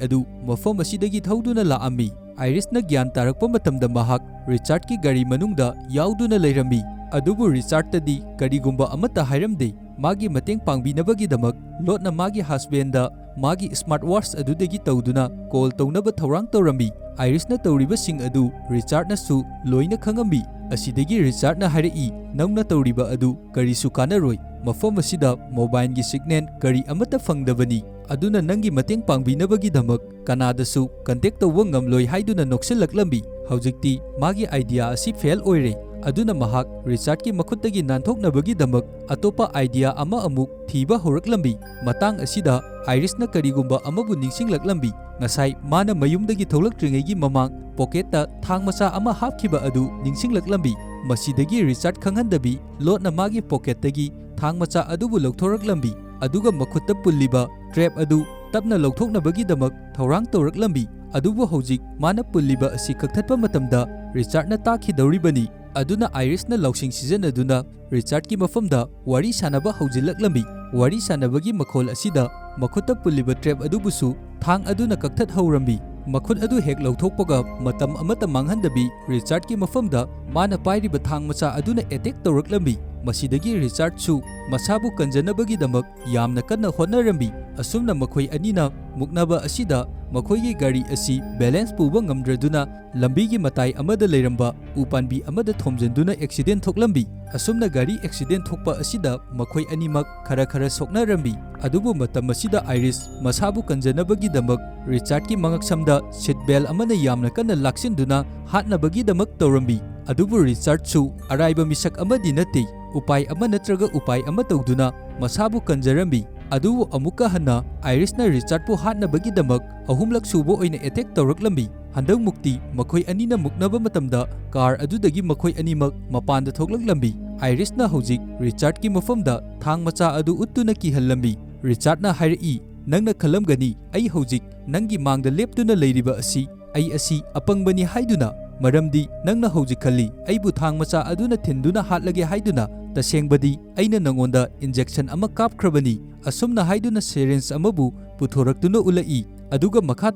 ꯑꯗꯨ ꯃꯐꯝ ꯑꯁꯤꯗꯒꯤ ꯊꯧꯗꯨꯅ ꯂꯥꯛꯑꯝꯃꯤ꯫ ꯑꯥꯏꯔꯤꯁꯅ ꯒ꯭ꯌꯥꯟ ꯇꯥꯔꯛꯄ ꯃꯇꯝꯗ ꯃꯍꯥꯛ ꯔꯤꯆꯥꯔꯗꯀꯤ ꯒꯥꯔꯤ ꯃꯅꯨꯡꯗ ꯌꯥꯎꯗꯨꯅ ꯂꯩꯔꯝꯃꯤ, ꯑꯗꯨꯕꯨ ꯔꯤꯆꯥꯔꯗꯇꯗꯤ ꯀꯔꯤꯒꯨꯝꯕ ꯑꯃꯠꯇ ꯍꯥꯏꯔꯝꯗꯦ꯫ ꯃꯥꯒꯤ ꯃꯇꯦꯡ ꯄꯥꯡꯕꯤꯅꯕꯒꯤꯗꯃꯛ ꯂꯣꯠꯅ ꯃꯥꯒꯤ ꯍꯁꯕꯦꯟꯗ ꯃꯥꯒꯤ ꯁ꯭ꯃꯥꯔꯠ ꯋꯥꯆ ꯑꯗꯨꯗꯒꯤ ꯇꯧꯗꯨꯅ ꯀꯣꯜ ꯇꯧꯅꯕ ꯊꯧꯔꯥꯡ ꯇꯧꯔꯝꯃꯤ꯫ ꯑꯥꯏꯔꯤꯁꯅ ꯇꯧꯔꯤꯕꯁꯤꯡ ꯑꯗꯨ ꯔꯤꯆꯥꯔꯗꯅꯁꯨ ꯂꯣꯏꯅ ꯈꯪꯉꯝꯃꯤ꯫ ꯑꯁꯤꯗꯒꯤ ꯔꯤꯆꯥꯔꯗꯅ ꯍꯥꯏꯔꯛꯏ, "ꯅꯪꯅ ꯇꯧꯔꯤꯕ ꯑꯗꯨ ꯀꯔꯤꯁꯨ ꯀꯥꯟꯅꯔꯣꯏ꯫ ꯃꯐꯝ ꯑꯁꯤꯗ ꯃꯣꯕꯥꯏꯜꯒꯤ ꯁꯤꯒꯅꯦꯜ ꯀꯔꯤ ꯑꯃꯠꯇ ꯐꯪꯗꯕꯅꯤ꯫ ꯑꯗꯨꯅ ꯅꯪꯒꯤ ꯃꯇꯦꯡ ꯄꯥꯡꯕꯤꯅꯕꯒꯤꯗꯃꯛ ꯀꯅꯥꯗꯁꯨ ꯀꯟꯇꯦꯛ ꯇꯧꯕ ꯉꯝꯂꯣꯏ" ꯍꯥꯏꯗꯨꯅ ꯅꯣꯛꯁꯤꯜꯂꯛꯂꯝꯃꯤ꯫ ꯍꯧꯖꯤꯛꯇꯤ ꯃꯥꯒꯤ ꯑꯥꯏꯗꯤꯌꯥ ꯑꯁꯤ ꯐꯦꯜ ꯑꯣꯏꯔꯦ꯫ ꯑꯗꯨꯅ ꯃꯍꯥꯛ ꯔꯤꯆꯥꯔꯗꯀꯤ ꯃꯈꯨꯠꯇꯒꯤ ꯅꯥꯟꯊꯣꯛꯅꯕꯒꯤꯗꯃꯛ ꯑꯇꯣꯞꯄ ꯑꯥꯏꯗꯤꯌꯥ ꯑꯃ ꯑꯃꯨꯛ ꯊꯤꯕ ꯍꯧꯔꯛꯂꯝꯃꯤ꯫ ꯃꯇꯥꯡ ꯑꯁꯤꯗ ꯑꯥꯏꯔꯤꯁꯅ ꯀꯔꯤꯒꯨꯝꯕ ꯑꯃꯕꯨ ꯅꯤꯡꯁꯤꯡꯂꯛꯂꯝꯃꯤ꯫ ꯉꯁꯥꯏ ꯃꯥꯅ ꯃꯌꯨꯝꯗꯒꯤ ꯊꯣꯛꯂꯛꯇ꯭ꯔꯤꯉꯩꯒꯤ ꯃꯃꯥꯡ ꯄꯣꯀꯦꯠꯇ ꯊꯥꯡ ꯃꯆꯥ ꯑꯃ ꯍꯥꯞꯈꯤꯕ ꯑꯗꯨ ꯅꯤꯡꯁꯤꯡꯂꯛꯂꯝꯃꯤ꯫ ꯃꯁꯤꯗꯒꯤ ꯔꯤꯆꯥꯔꯗ ꯈꯪꯍꯟꯗꯕꯤ ꯂꯣꯠꯅ ꯃꯥꯒꯤ ꯄꯣꯀꯦꯠꯇꯒꯤ ꯊꯥꯡ ꯃꯆꯥ ꯑꯗꯨꯕꯨ ꯂꯧꯊꯣꯔꯛꯂꯝꯃꯤ, ꯑꯗꯨꯒ ꯃꯈꯨꯠꯇ ꯄꯨꯜꯂꯤꯕ ꯇ꯭ꯔꯦꯞ ꯑꯗꯨ ꯇꯞꯅ ꯂꯧꯊꯣꯛꯅꯕꯒꯤꯗꯃꯛ ꯊꯧꯔꯥꯡ ꯇꯧꯔꯛꯂꯝꯃꯤ꯫ ꯑꯗꯨꯕꯨ ꯍꯧꯖꯤꯛ ꯃꯥꯅ ꯄꯨꯜꯂꯤꯕ ꯑꯁꯤ ꯀꯛꯊꯠꯄ ꯃꯇꯝꯗ ꯔꯤꯆꯥꯔꯗꯅ ꯇꯥꯈꯤꯗꯧꯔꯤꯕꯅꯤ꯫ ꯑꯗꯨꯅ ꯑꯥꯏꯔꯤꯁꯅ ꯂꯧꯁꯤꯡ ꯁꯤꯖꯤꯟꯅꯗꯨꯅ ꯔꯤꯆꯥꯔꯗꯀꯤ ꯃꯐꯝꯗ ꯋꯥꯔꯤ ꯁꯥꯟꯅꯕ ꯍꯧꯖꯤꯜꯂꯛꯂꯝꯃꯤ꯫ ꯋꯥꯔꯤ ꯁꯥꯟꯅꯕꯒꯤ ꯃꯈꯣꯜ ꯑꯁꯤꯗ ꯃꯈꯨꯠꯇ ꯄꯨꯜꯂꯤꯕ ꯇ꯭ꯔꯦꯞ ꯑꯗꯨꯕꯨꯁꯨ ꯊꯥꯡ ꯑꯗꯨꯅ ꯀꯛꯊꯠꯍꯧꯔꯝꯃꯤ꯫ ꯃꯈꯨꯠ ꯑꯗꯨ ꯍꯦꯛ ꯂꯧꯊꯣꯛꯄꯒ ꯃꯇꯝ ꯑꯃꯠꯇ ꯃꯥꯡꯍꯟꯗꯕꯤ ꯔꯤꯆꯥꯔꯗꯀꯤ ꯃꯐꯝꯗ ꯃꯥꯅ ꯄꯥꯏꯔꯤꯕ ꯊꯥꯡ ꯃꯆꯥ ꯑꯗꯨꯅ ꯑꯦꯇꯦꯛ ꯇꯧꯔꯛꯂꯝꯃꯤ꯫ ꯃꯁꯤꯗꯒꯤ ꯔꯤꯆꯥꯔꯗꯁꯨ ꯃꯁꯥꯕꯨ ꯀꯟꯖꯅꯕꯒꯤꯗꯃꯛ ꯌꯥꯝꯅ ꯀꯟꯅ ꯍꯣꯠꯅꯔꯝꯃꯤ꯫ ꯑꯁꯨꯝꯅ ꯃꯈꯣꯏ ꯑꯅꯤꯅ ꯃꯨꯛꯅꯕ ꯑꯁꯤꯗ ꯃꯈꯣꯏꯒꯤ ꯒꯥꯔꯤ ꯑꯁꯤ ꯕꯦꯂꯦꯟꯁ ꯄꯨꯕ ꯉꯝꯗ꯭ꯔꯗꯨꯅ ꯂꯝꯕꯤꯒꯤ ꯃꯇꯥꯏ ꯑꯃꯗ ꯂꯩꯔꯝꯕ ꯎ ꯄꯥꯟꯕꯤ ꯑꯃꯗ ꯊꯣꯝꯖꯤꯟꯗꯨꯅ ꯑꯦꯛꯁꯤꯗꯦꯟ ꯊꯣꯛꯂꯝꯃꯤ꯫ ꯑꯁꯨꯝꯅ ꯒꯥꯔꯤ ꯑꯦꯛꯁꯤꯗꯦꯟ ꯊꯣꯛꯄ ꯑꯁꯤꯗ ꯃꯈꯣꯏ ꯑꯅꯤꯃꯛ ꯈꯔ ꯈꯔ ꯁꯣꯛꯅꯔꯝꯃꯤ꯫ ꯑꯗꯨꯕꯨ ꯃꯇꯝ ꯑꯁꯤꯗ ꯑꯥꯏꯔꯤꯁ ꯃꯁꯥꯕꯨ ꯀꯟꯖꯅꯕꯒꯤꯗꯃꯛ ꯔꯤꯆꯥꯔꯗꯀꯤ ꯃꯉꯛꯁꯝꯗ ꯁꯤꯠ ꯕꯦꯜ ꯑꯃꯅ ꯌꯥꯝꯅ ꯀꯟꯅ ꯂꯥꯛꯁꯤꯟꯗꯨꯅ ꯍꯥꯠꯅꯕꯒꯤꯗꯃꯛ ꯇꯧꯔꯝꯃꯤ꯫ ꯑꯗꯨꯕꯨ ꯔꯤꯆꯥꯔꯗꯁꯨ ꯑꯔꯥꯏꯕ ꯃꯤꯁꯛ ꯑꯃꯗꯤ ꯅꯠꯇꯦ꯫ ꯎꯄꯥꯏ ꯑꯃ ꯅꯠꯇ꯭ꯔꯒ ꯎꯄꯥꯏ ꯑꯃ ꯇꯧꯗꯨꯅ ꯃꯁꯥꯕꯨ ꯀꯟꯖꯔꯝꯃꯤ꯫ ꯑꯗꯨꯕꯨ ꯑꯃꯨꯛꯀ ꯍꯟꯅ ꯑꯥꯏꯔꯤꯁꯅ ꯔꯤꯆꯥꯔꯗꯄꯨ ꯍꯥꯠꯅꯕꯒꯤꯗꯃꯛ ꯑꯍꯨꯝꯂꯛ ꯁꯨꯕ ꯑꯣꯏꯅ ꯑꯦꯇꯦꯛ ꯇꯧꯔꯛꯂꯝꯃꯤ꯫ ꯍꯟꯗꯛꯃꯨꯛꯇꯤ ꯃꯈꯣꯏ ꯑꯅꯤꯅ ꯃꯨꯛꯅꯕ ꯃꯇꯝꯗ ꯀꯥꯔ ꯑꯗꯨꯗꯒꯤ ꯃꯈꯣꯏ ꯑꯅꯤꯃꯛ ꯃꯄꯥꯟꯗ ꯊꯣꯛꯂꯛꯂꯝꯃꯤ꯫ ꯑꯥꯏꯔꯤꯁꯅ ꯍꯧꯖꯤꯛ ꯔꯤꯆꯥꯔꯗꯀꯤ ꯃꯐꯝꯗ ꯊꯥꯡ ꯃꯆꯥ ꯑꯗꯨ ꯎꯠꯇꯨꯅ ꯀꯤꯍꯜꯂꯝꯃꯤ꯫ ꯔꯤꯆꯥꯔꯗꯅ ꯍꯥꯏꯔꯛꯏ, "ꯅꯪꯅ ꯈꯜꯂꯝꯒꯅꯤ, ꯑꯩ ꯍꯧꯖꯤꯛ ꯅꯪꯒꯤ ꯃꯥꯡꯗ ꯂꯦꯞꯇꯨꯅ ꯂꯩꯔꯤꯕ ꯑꯁꯤ ꯑꯩ ꯑꯁꯤ ꯑꯄꯪꯕꯅꯤ ꯍꯥꯏꯗꯨꯅ, ꯃꯔꯝꯗꯤ ꯅꯪꯅ ꯍꯧꯖꯤꯛ ꯈꯜꯂꯤ ꯑꯩꯕꯨ ꯊꯥꯡ ꯃꯆꯥ ꯑꯗꯨꯅ ꯊꯤꯟꯗꯨꯅ ꯍꯥꯠꯂꯒꯦ ꯍꯥꯏꯗꯨꯅ꯫ ꯇꯁꯦꯡꯕꯗꯤ ꯑꯩꯅ ꯅꯉꯣꯟꯗ ꯏꯟꯖꯦꯛꯁꯟ ꯑꯃ ꯀꯥꯞꯈ꯭ꯔꯕꯅꯤ꯫" ꯑꯁꯨꯝꯅ ꯍꯥꯏꯗꯨꯅ ꯁꯦꯔꯤꯟꯖ ꯑꯃꯕꯨ ꯄꯨꯊꯣꯔꯛꯇꯨꯅ ꯎꯠꯂꯛꯏ꯫ ꯑꯗꯨꯒ ꯃꯈꯥ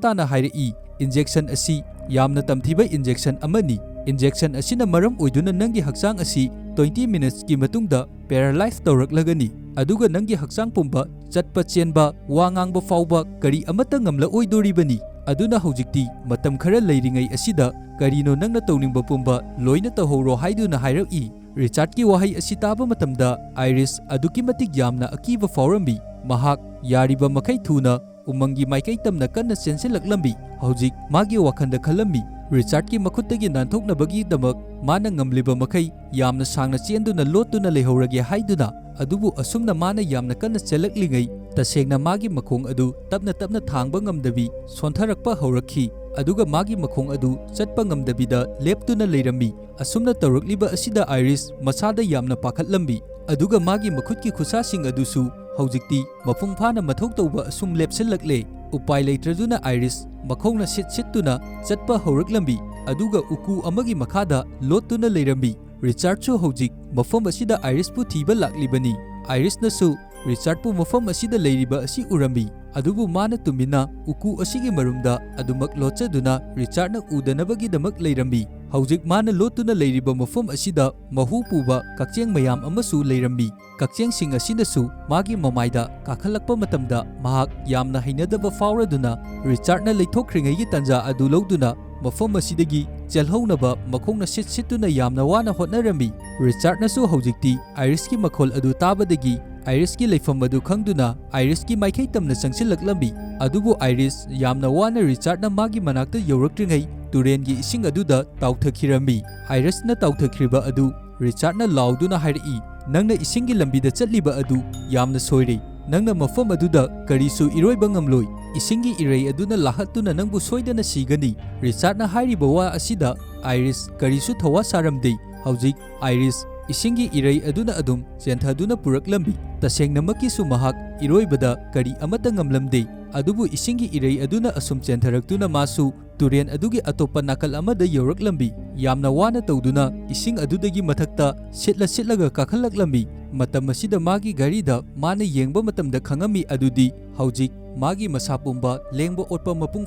ꯇꯥꯅ ꯍꯥꯏꯔꯛꯏ, "ꯏꯟꯖꯦꯛꯁꯟ ꯑꯁꯤ ꯌꯥꯝꯅ ꯇꯝꯊꯤꯕ ꯏꯟꯖꯦꯛꯁꯟ ꯑꯃꯅꯤ꯫ ꯏꯟꯖꯦꯛꯁꯟ ꯑꯁꯤꯅ ꯃꯔꯝ ꯑꯣꯏꯗꯨꯅ ꯅꯪꯒꯤ ꯍꯛꯆꯥꯡ ꯑꯁꯤ ꯇ꯭ꯋꯦꯟꯇꯤ ꯃꯤꯅꯠꯁꯀꯤ ꯃꯇꯨꯡꯗ ꯄꯦꯔꯥꯂꯥꯏꯖ ꯇꯧꯔꯛꯂꯒꯅꯤ꯫ ꯑꯗꯨꯒ ꯅꯪꯒꯤ ꯍꯛꯆꯥꯡ ꯄꯨꯝꯕ ꯆꯠꯄ ꯆꯦꯟꯕ, ꯋꯥ ꯉꯥꯡꯕ ꯐꯥꯎꯕ ꯀꯔꯤ ꯑꯃꯠꯇ ꯉꯝꯂꯛꯑꯣꯏꯗꯣꯔꯤꯕꯅꯤ꯫ ꯑꯗꯨꯅ ꯍꯧꯖꯤꯛꯇꯤ ꯃꯇꯝ ꯈꯔ ꯂꯩꯔꯤꯉꯩ ꯑꯁꯤꯗ ꯀꯔꯤꯅꯣ ꯅꯪꯅ ꯇꯧꯅꯤꯡꯕ ꯄꯨꯝꯕ ꯂꯣꯏꯅ ꯇꯧꯍꯧꯔꯣ" ꯍꯥꯏꯗꯨꯅ ꯍꯥꯏꯔꯛꯏ꯫ ꯔꯤꯆꯥꯔꯗꯀꯤ ꯋꯥꯍꯩ ꯑꯁꯤ ꯇꯥꯕ ꯃꯇꯝꯗ ꯑꯥꯏꯔꯤꯁ ꯑꯗꯨꯛꯀꯤ ꯃꯇꯤꯛ ꯌꯥꯝꯅ ꯑꯀꯤꯕ ꯐꯥꯎꯔꯝꯃꯤ꯫ ꯃꯍꯥꯛ ꯌꯥꯔꯤꯕ ꯃꯈꯩ ꯊꯨꯅ ꯎꯃꯪꯒꯤ ꯃꯥꯏꯀꯩ ꯇꯝꯅ ꯀꯟꯅ ꯆꯦꯟꯁꯤꯜꯂꯛꯂꯝꯃꯤ꯫ ꯍꯧꯖꯤꯛ ꯃꯥꯒꯤ ꯋꯥꯈꯜꯗ ꯈꯜꯂꯝꯃꯤ, ꯔꯤꯆꯥꯔꯗꯀꯤ ꯃꯈꯨꯠꯇꯒꯤ ꯅꯥꯟꯊꯣꯛꯅꯕꯒꯤꯗꯃꯛ ꯃꯥꯅ ꯉꯝꯂꯤꯕ ꯃꯈꯩ ꯌꯥꯝꯅ ꯁꯥꯡꯅ ꯆꯦꯟꯗꯨꯅ ꯂꯣꯠꯇꯨꯅ ꯂꯩꯍꯧꯔꯒꯦ ꯍꯥꯏꯗꯨꯅ꯫ ꯑꯗꯨꯕꯨ ꯑꯁꯨꯝꯅ ꯃꯥꯅ ꯌꯥꯝꯅ ꯀꯟꯅ ꯆꯦꯜꯂꯛꯂꯤꯉꯩ, ꯇꯁꯦꯡꯅ ꯃꯥꯒꯤ ꯃꯈꯣꯡ ꯑꯗꯨ ꯇꯞꯅ ꯇꯞꯅ ꯊꯥꯡꯕ ꯉꯝꯗꯕꯤ ꯁꯣꯟꯊꯔꯛꯄ ꯍꯧꯔꯛꯈꯤ꯫ ꯑꯗꯨꯒ ꯃꯥꯒꯤ ꯃꯈꯣꯡ ꯑꯗꯨ ꯆꯠꯄ ꯉꯝꯗꯕꯤꯗ ꯂꯦꯞꯇꯨꯅ ꯂꯩꯔꯝꯃꯤ꯫ ꯑꯁꯨꯝꯅ ꯇꯧꯔꯛꯂꯤꯕ ꯑꯁꯤꯗ ꯑꯥꯏꯔꯤꯁ ꯃꯁꯥꯗ ꯌꯥꯝꯅ ꯄꯥꯈꯠꯂꯝꯃꯤ꯫ ꯑꯗꯨꯒ ꯃꯥꯒꯤ ꯃꯈꯨꯠꯀꯤ ꯈꯨꯠꯁꯥꯁꯤꯡ ꯑꯗꯨꯁꯨ ꯍꯧꯖꯤꯛꯇꯤ ꯃꯄꯨꯡ ꯐꯥꯅ ꯃꯊꯧ ꯇꯧꯕ ꯑꯁꯨꯝ ꯂꯦꯞꯁꯤꯜꯂꯛꯂꯦ꯫ ꯎꯄꯥꯏ ꯂꯩꯇ꯭ꯔꯗꯨꯅ ꯑꯥꯏꯔꯤꯁ ꯃꯈꯣꯡꯅ ꯁꯤꯠ ꯁꯤꯠꯇꯨꯅ ꯆꯠꯄ ꯍꯧꯔꯛꯂꯝꯃꯤ꯫ ꯑꯗꯨꯒ ꯎꯀꯨ ꯑꯃꯒꯤ ꯃꯈꯥꯗ ꯂꯣꯠꯇꯨꯅ ꯂꯩꯔꯝꯃꯤ꯫ ꯔꯤꯆꯥꯔꯗꯁꯨ ꯍꯧꯖꯤꯛ ꯃꯐꯝ ꯑꯁꯤꯗ ꯑꯥꯏꯔꯤꯁꯄꯨ ꯊꯤꯕ ꯂꯥꯛꯂꯤꯕꯅꯤ꯫ ꯑꯥꯏꯔꯤꯁꯅꯁꯨ ꯔꯤꯆꯥꯔꯗꯄꯨ ꯃꯐꯝ ꯑꯁꯤꯗ ꯂꯩꯔꯤꯕ ꯑꯁꯤ ꯎꯔꯝꯃꯤ꯫ ꯑꯗꯨꯕꯨ ꯃꯥꯅ ꯇꯨꯃꯤꯟꯅ ꯎꯀꯨ ꯑꯁꯤꯒꯤ ꯃꯔꯨꯝꯗ ꯑꯗꯨꯃꯛ ꯂꯣꯠꯆꯗꯨꯅ ꯔꯤꯆꯥꯔꯗꯅ ꯎꯗꯅꯕꯒꯤꯗꯃꯛ ꯂꯩꯔꯝꯃꯤ꯫ ꯍꯧꯖꯤꯛ ꯃꯥꯅ ꯂꯣꯠꯇꯨꯅ ꯂꯩꯔꯤꯕ ꯃꯐꯝ ꯑꯁꯤꯗ ꯃꯍꯨ ꯄꯨꯕ ꯀꯛꯆꯦꯡ ꯃꯌꯥꯝ ꯑꯃꯁꯨ ꯂꯩꯔꯝꯃꯤ꯫ ꯀꯛꯆꯦꯡꯁꯤꯡ ꯑꯁꯤꯅꯁꯨ ꯃꯥꯒꯤ ꯃꯃꯥꯏꯗ ꯀꯥꯈꯠꯂꯛꯄ ꯃꯇꯝꯗ ꯃꯍꯥꯛ ꯌꯥꯝꯅ ꯍꯩꯅꯗꯕ ꯐꯥꯎꯔꯗꯨꯅ ꯔꯤꯆꯥꯔꯗꯅ ꯂꯩꯊꯣꯛꯈ꯭ꯔꯤꯉꯩꯒꯤ ꯇꯥꯟꯖꯥ ꯑꯗꯨ ꯂꯧꯗꯨꯅ ꯃꯐꯝ ꯑꯁꯤꯗꯒꯤ ꯆꯦꯜꯍꯧꯅꯕ ꯃꯈꯣꯡꯅ ꯁꯤꯠ ꯁꯤꯠꯇꯨꯅ ꯌꯥꯝꯅ ꯋꯥꯅ ꯍꯣꯠꯅꯔꯝꯃꯤ꯫ ꯔꯤꯆꯥꯔꯗꯅꯁꯨ ꯍꯧꯖꯤꯛꯇꯤ ꯑꯥꯏꯔꯤꯁꯀꯤ ꯃꯈꯣꯜ ꯑꯗꯨ ꯇꯥꯕꯗꯒꯤ ꯑꯥꯏꯔꯤꯁꯀꯤ ꯂꯩꯐꯝ ꯑꯗꯨ ꯈꯪꯗꯨꯅ ꯑꯥꯏꯔꯤꯁꯀꯤ ꯃꯥꯏꯀꯩ ꯇꯝꯅ ꯆꯪꯁꯤꯜꯂꯛꯂꯝꯃꯤ꯫ ꯑꯗꯨꯕꯨ ꯑꯥꯏꯔꯤꯁ ꯌꯥꯝꯅ ꯋꯥꯅ ꯔꯤꯆꯥꯔꯗꯅ ꯃꯥꯒꯤ ꯃꯅꯥꯛꯇ ꯌꯧꯔꯛꯇ꯭ꯔꯤꯉꯩ ꯇꯨꯔꯦꯟꯒꯤ ꯏꯁꯤꯡ ꯑꯗꯨꯗ ꯇꯥꯎꯊꯈꯤꯔꯝꯃꯤ꯫ ꯑꯥꯏꯔꯤꯁꯅ ꯇꯥꯎꯊꯈ꯭ꯔꯤꯕ ꯑꯗꯨ ꯔꯤꯆꯥꯔꯗꯅ ꯂꯥꯎꯗꯨꯅ ꯍꯥꯏꯔꯛꯏ, "ꯅꯪꯅ ꯏꯁꯤꯡꯒꯤ ꯂꯝꯕꯤꯗ ꯆꯠꯂꯤꯕ ꯑꯗꯨ ꯌꯥꯝꯅ ꯁꯣꯏꯔꯦ꯫ ꯅꯪꯅ ꯃꯐꯝ ꯑꯗꯨꯗ ꯀꯔꯤꯁꯨ ꯏꯔꯣꯏꯕ ꯉꯝꯂꯣꯏ꯫ ꯏꯁꯤꯡꯒꯤ ꯏꯔꯩ ꯑꯗꯨꯅ ꯂꯥꯛꯍꯠꯇꯨꯅ ꯅꯪꯕꯨ ꯁꯣꯏꯗꯅ ꯁꯤꯒꯅꯤ꯫" ꯔꯤꯆꯥꯔꯗꯅ ꯍꯥꯏꯔꯤꯕ ꯋꯥ ꯑꯁꯤꯗ ꯑꯥꯏꯔꯤꯁ ꯀꯔꯤꯁꯨ ꯊꯋꯥ ꯁꯥꯔꯝꯗꯦ꯫ ꯍꯧꯖꯤꯛ ꯑꯥꯏꯔꯤꯁ ꯏꯁꯤꯡꯒꯤ ꯏꯔꯩ ꯑꯗꯨꯅ ꯑꯗꯨꯝ ꯆꯦꯟꯊꯗꯨꯅ ꯄꯨꯔꯛꯂꯝꯃꯤ꯫ ꯇꯁꯦꯡꯅꯃꯛꯀꯤꯁꯨ ꯃꯍꯥꯛ ꯏꯔꯣꯏꯕꯗ ꯀꯔꯤ ꯑꯃꯠꯇ ꯉꯝꯂꯝꯗꯦ, ꯑꯗꯨꯕꯨ ꯏꯁꯤꯡꯒꯤ ꯏꯔꯩ ꯑꯗꯨꯅ ꯑꯁꯨꯝ ꯆꯦꯟꯊꯔꯛꯇꯨꯅ ꯃꯥꯁꯨ ꯇꯨꯔꯦꯟ ꯑꯗꯨꯒꯤ ꯑꯇꯣꯞꯄ ꯅꯥꯀꯜ ꯑꯃꯗ ꯌꯧꯔꯛꯂꯝꯃꯤ꯫ ꯌꯥꯝꯅ ꯋꯥꯅ ꯇꯧꯗꯨꯅ ꯏꯁꯤꯡ ꯑꯗꯨꯗꯒꯤ ꯃꯊꯛꯇ ꯁꯤꯠꯂ ꯁꯤꯠꯂꯒ ꯀꯥꯈꯠꯂꯛꯂꯝꯃꯤ꯫ ꯃꯇꯝ ꯑꯁꯤꯗ ꯃꯥꯒꯤ ꯘꯔꯤꯗ ꯃꯥꯅ ꯌꯦꯡꯕ ꯃꯇꯝꯗ ꯈꯪꯉꯝꯃꯤ ꯑꯗꯨꯗꯤ ꯍꯧꯖꯤꯛ ꯃꯥꯒꯤ ꯃꯁꯥ ꯄꯨꯝꯕ ꯂꯦꯡꯕ ꯑꯣꯠꯄ ꯃꯄꯨꯡ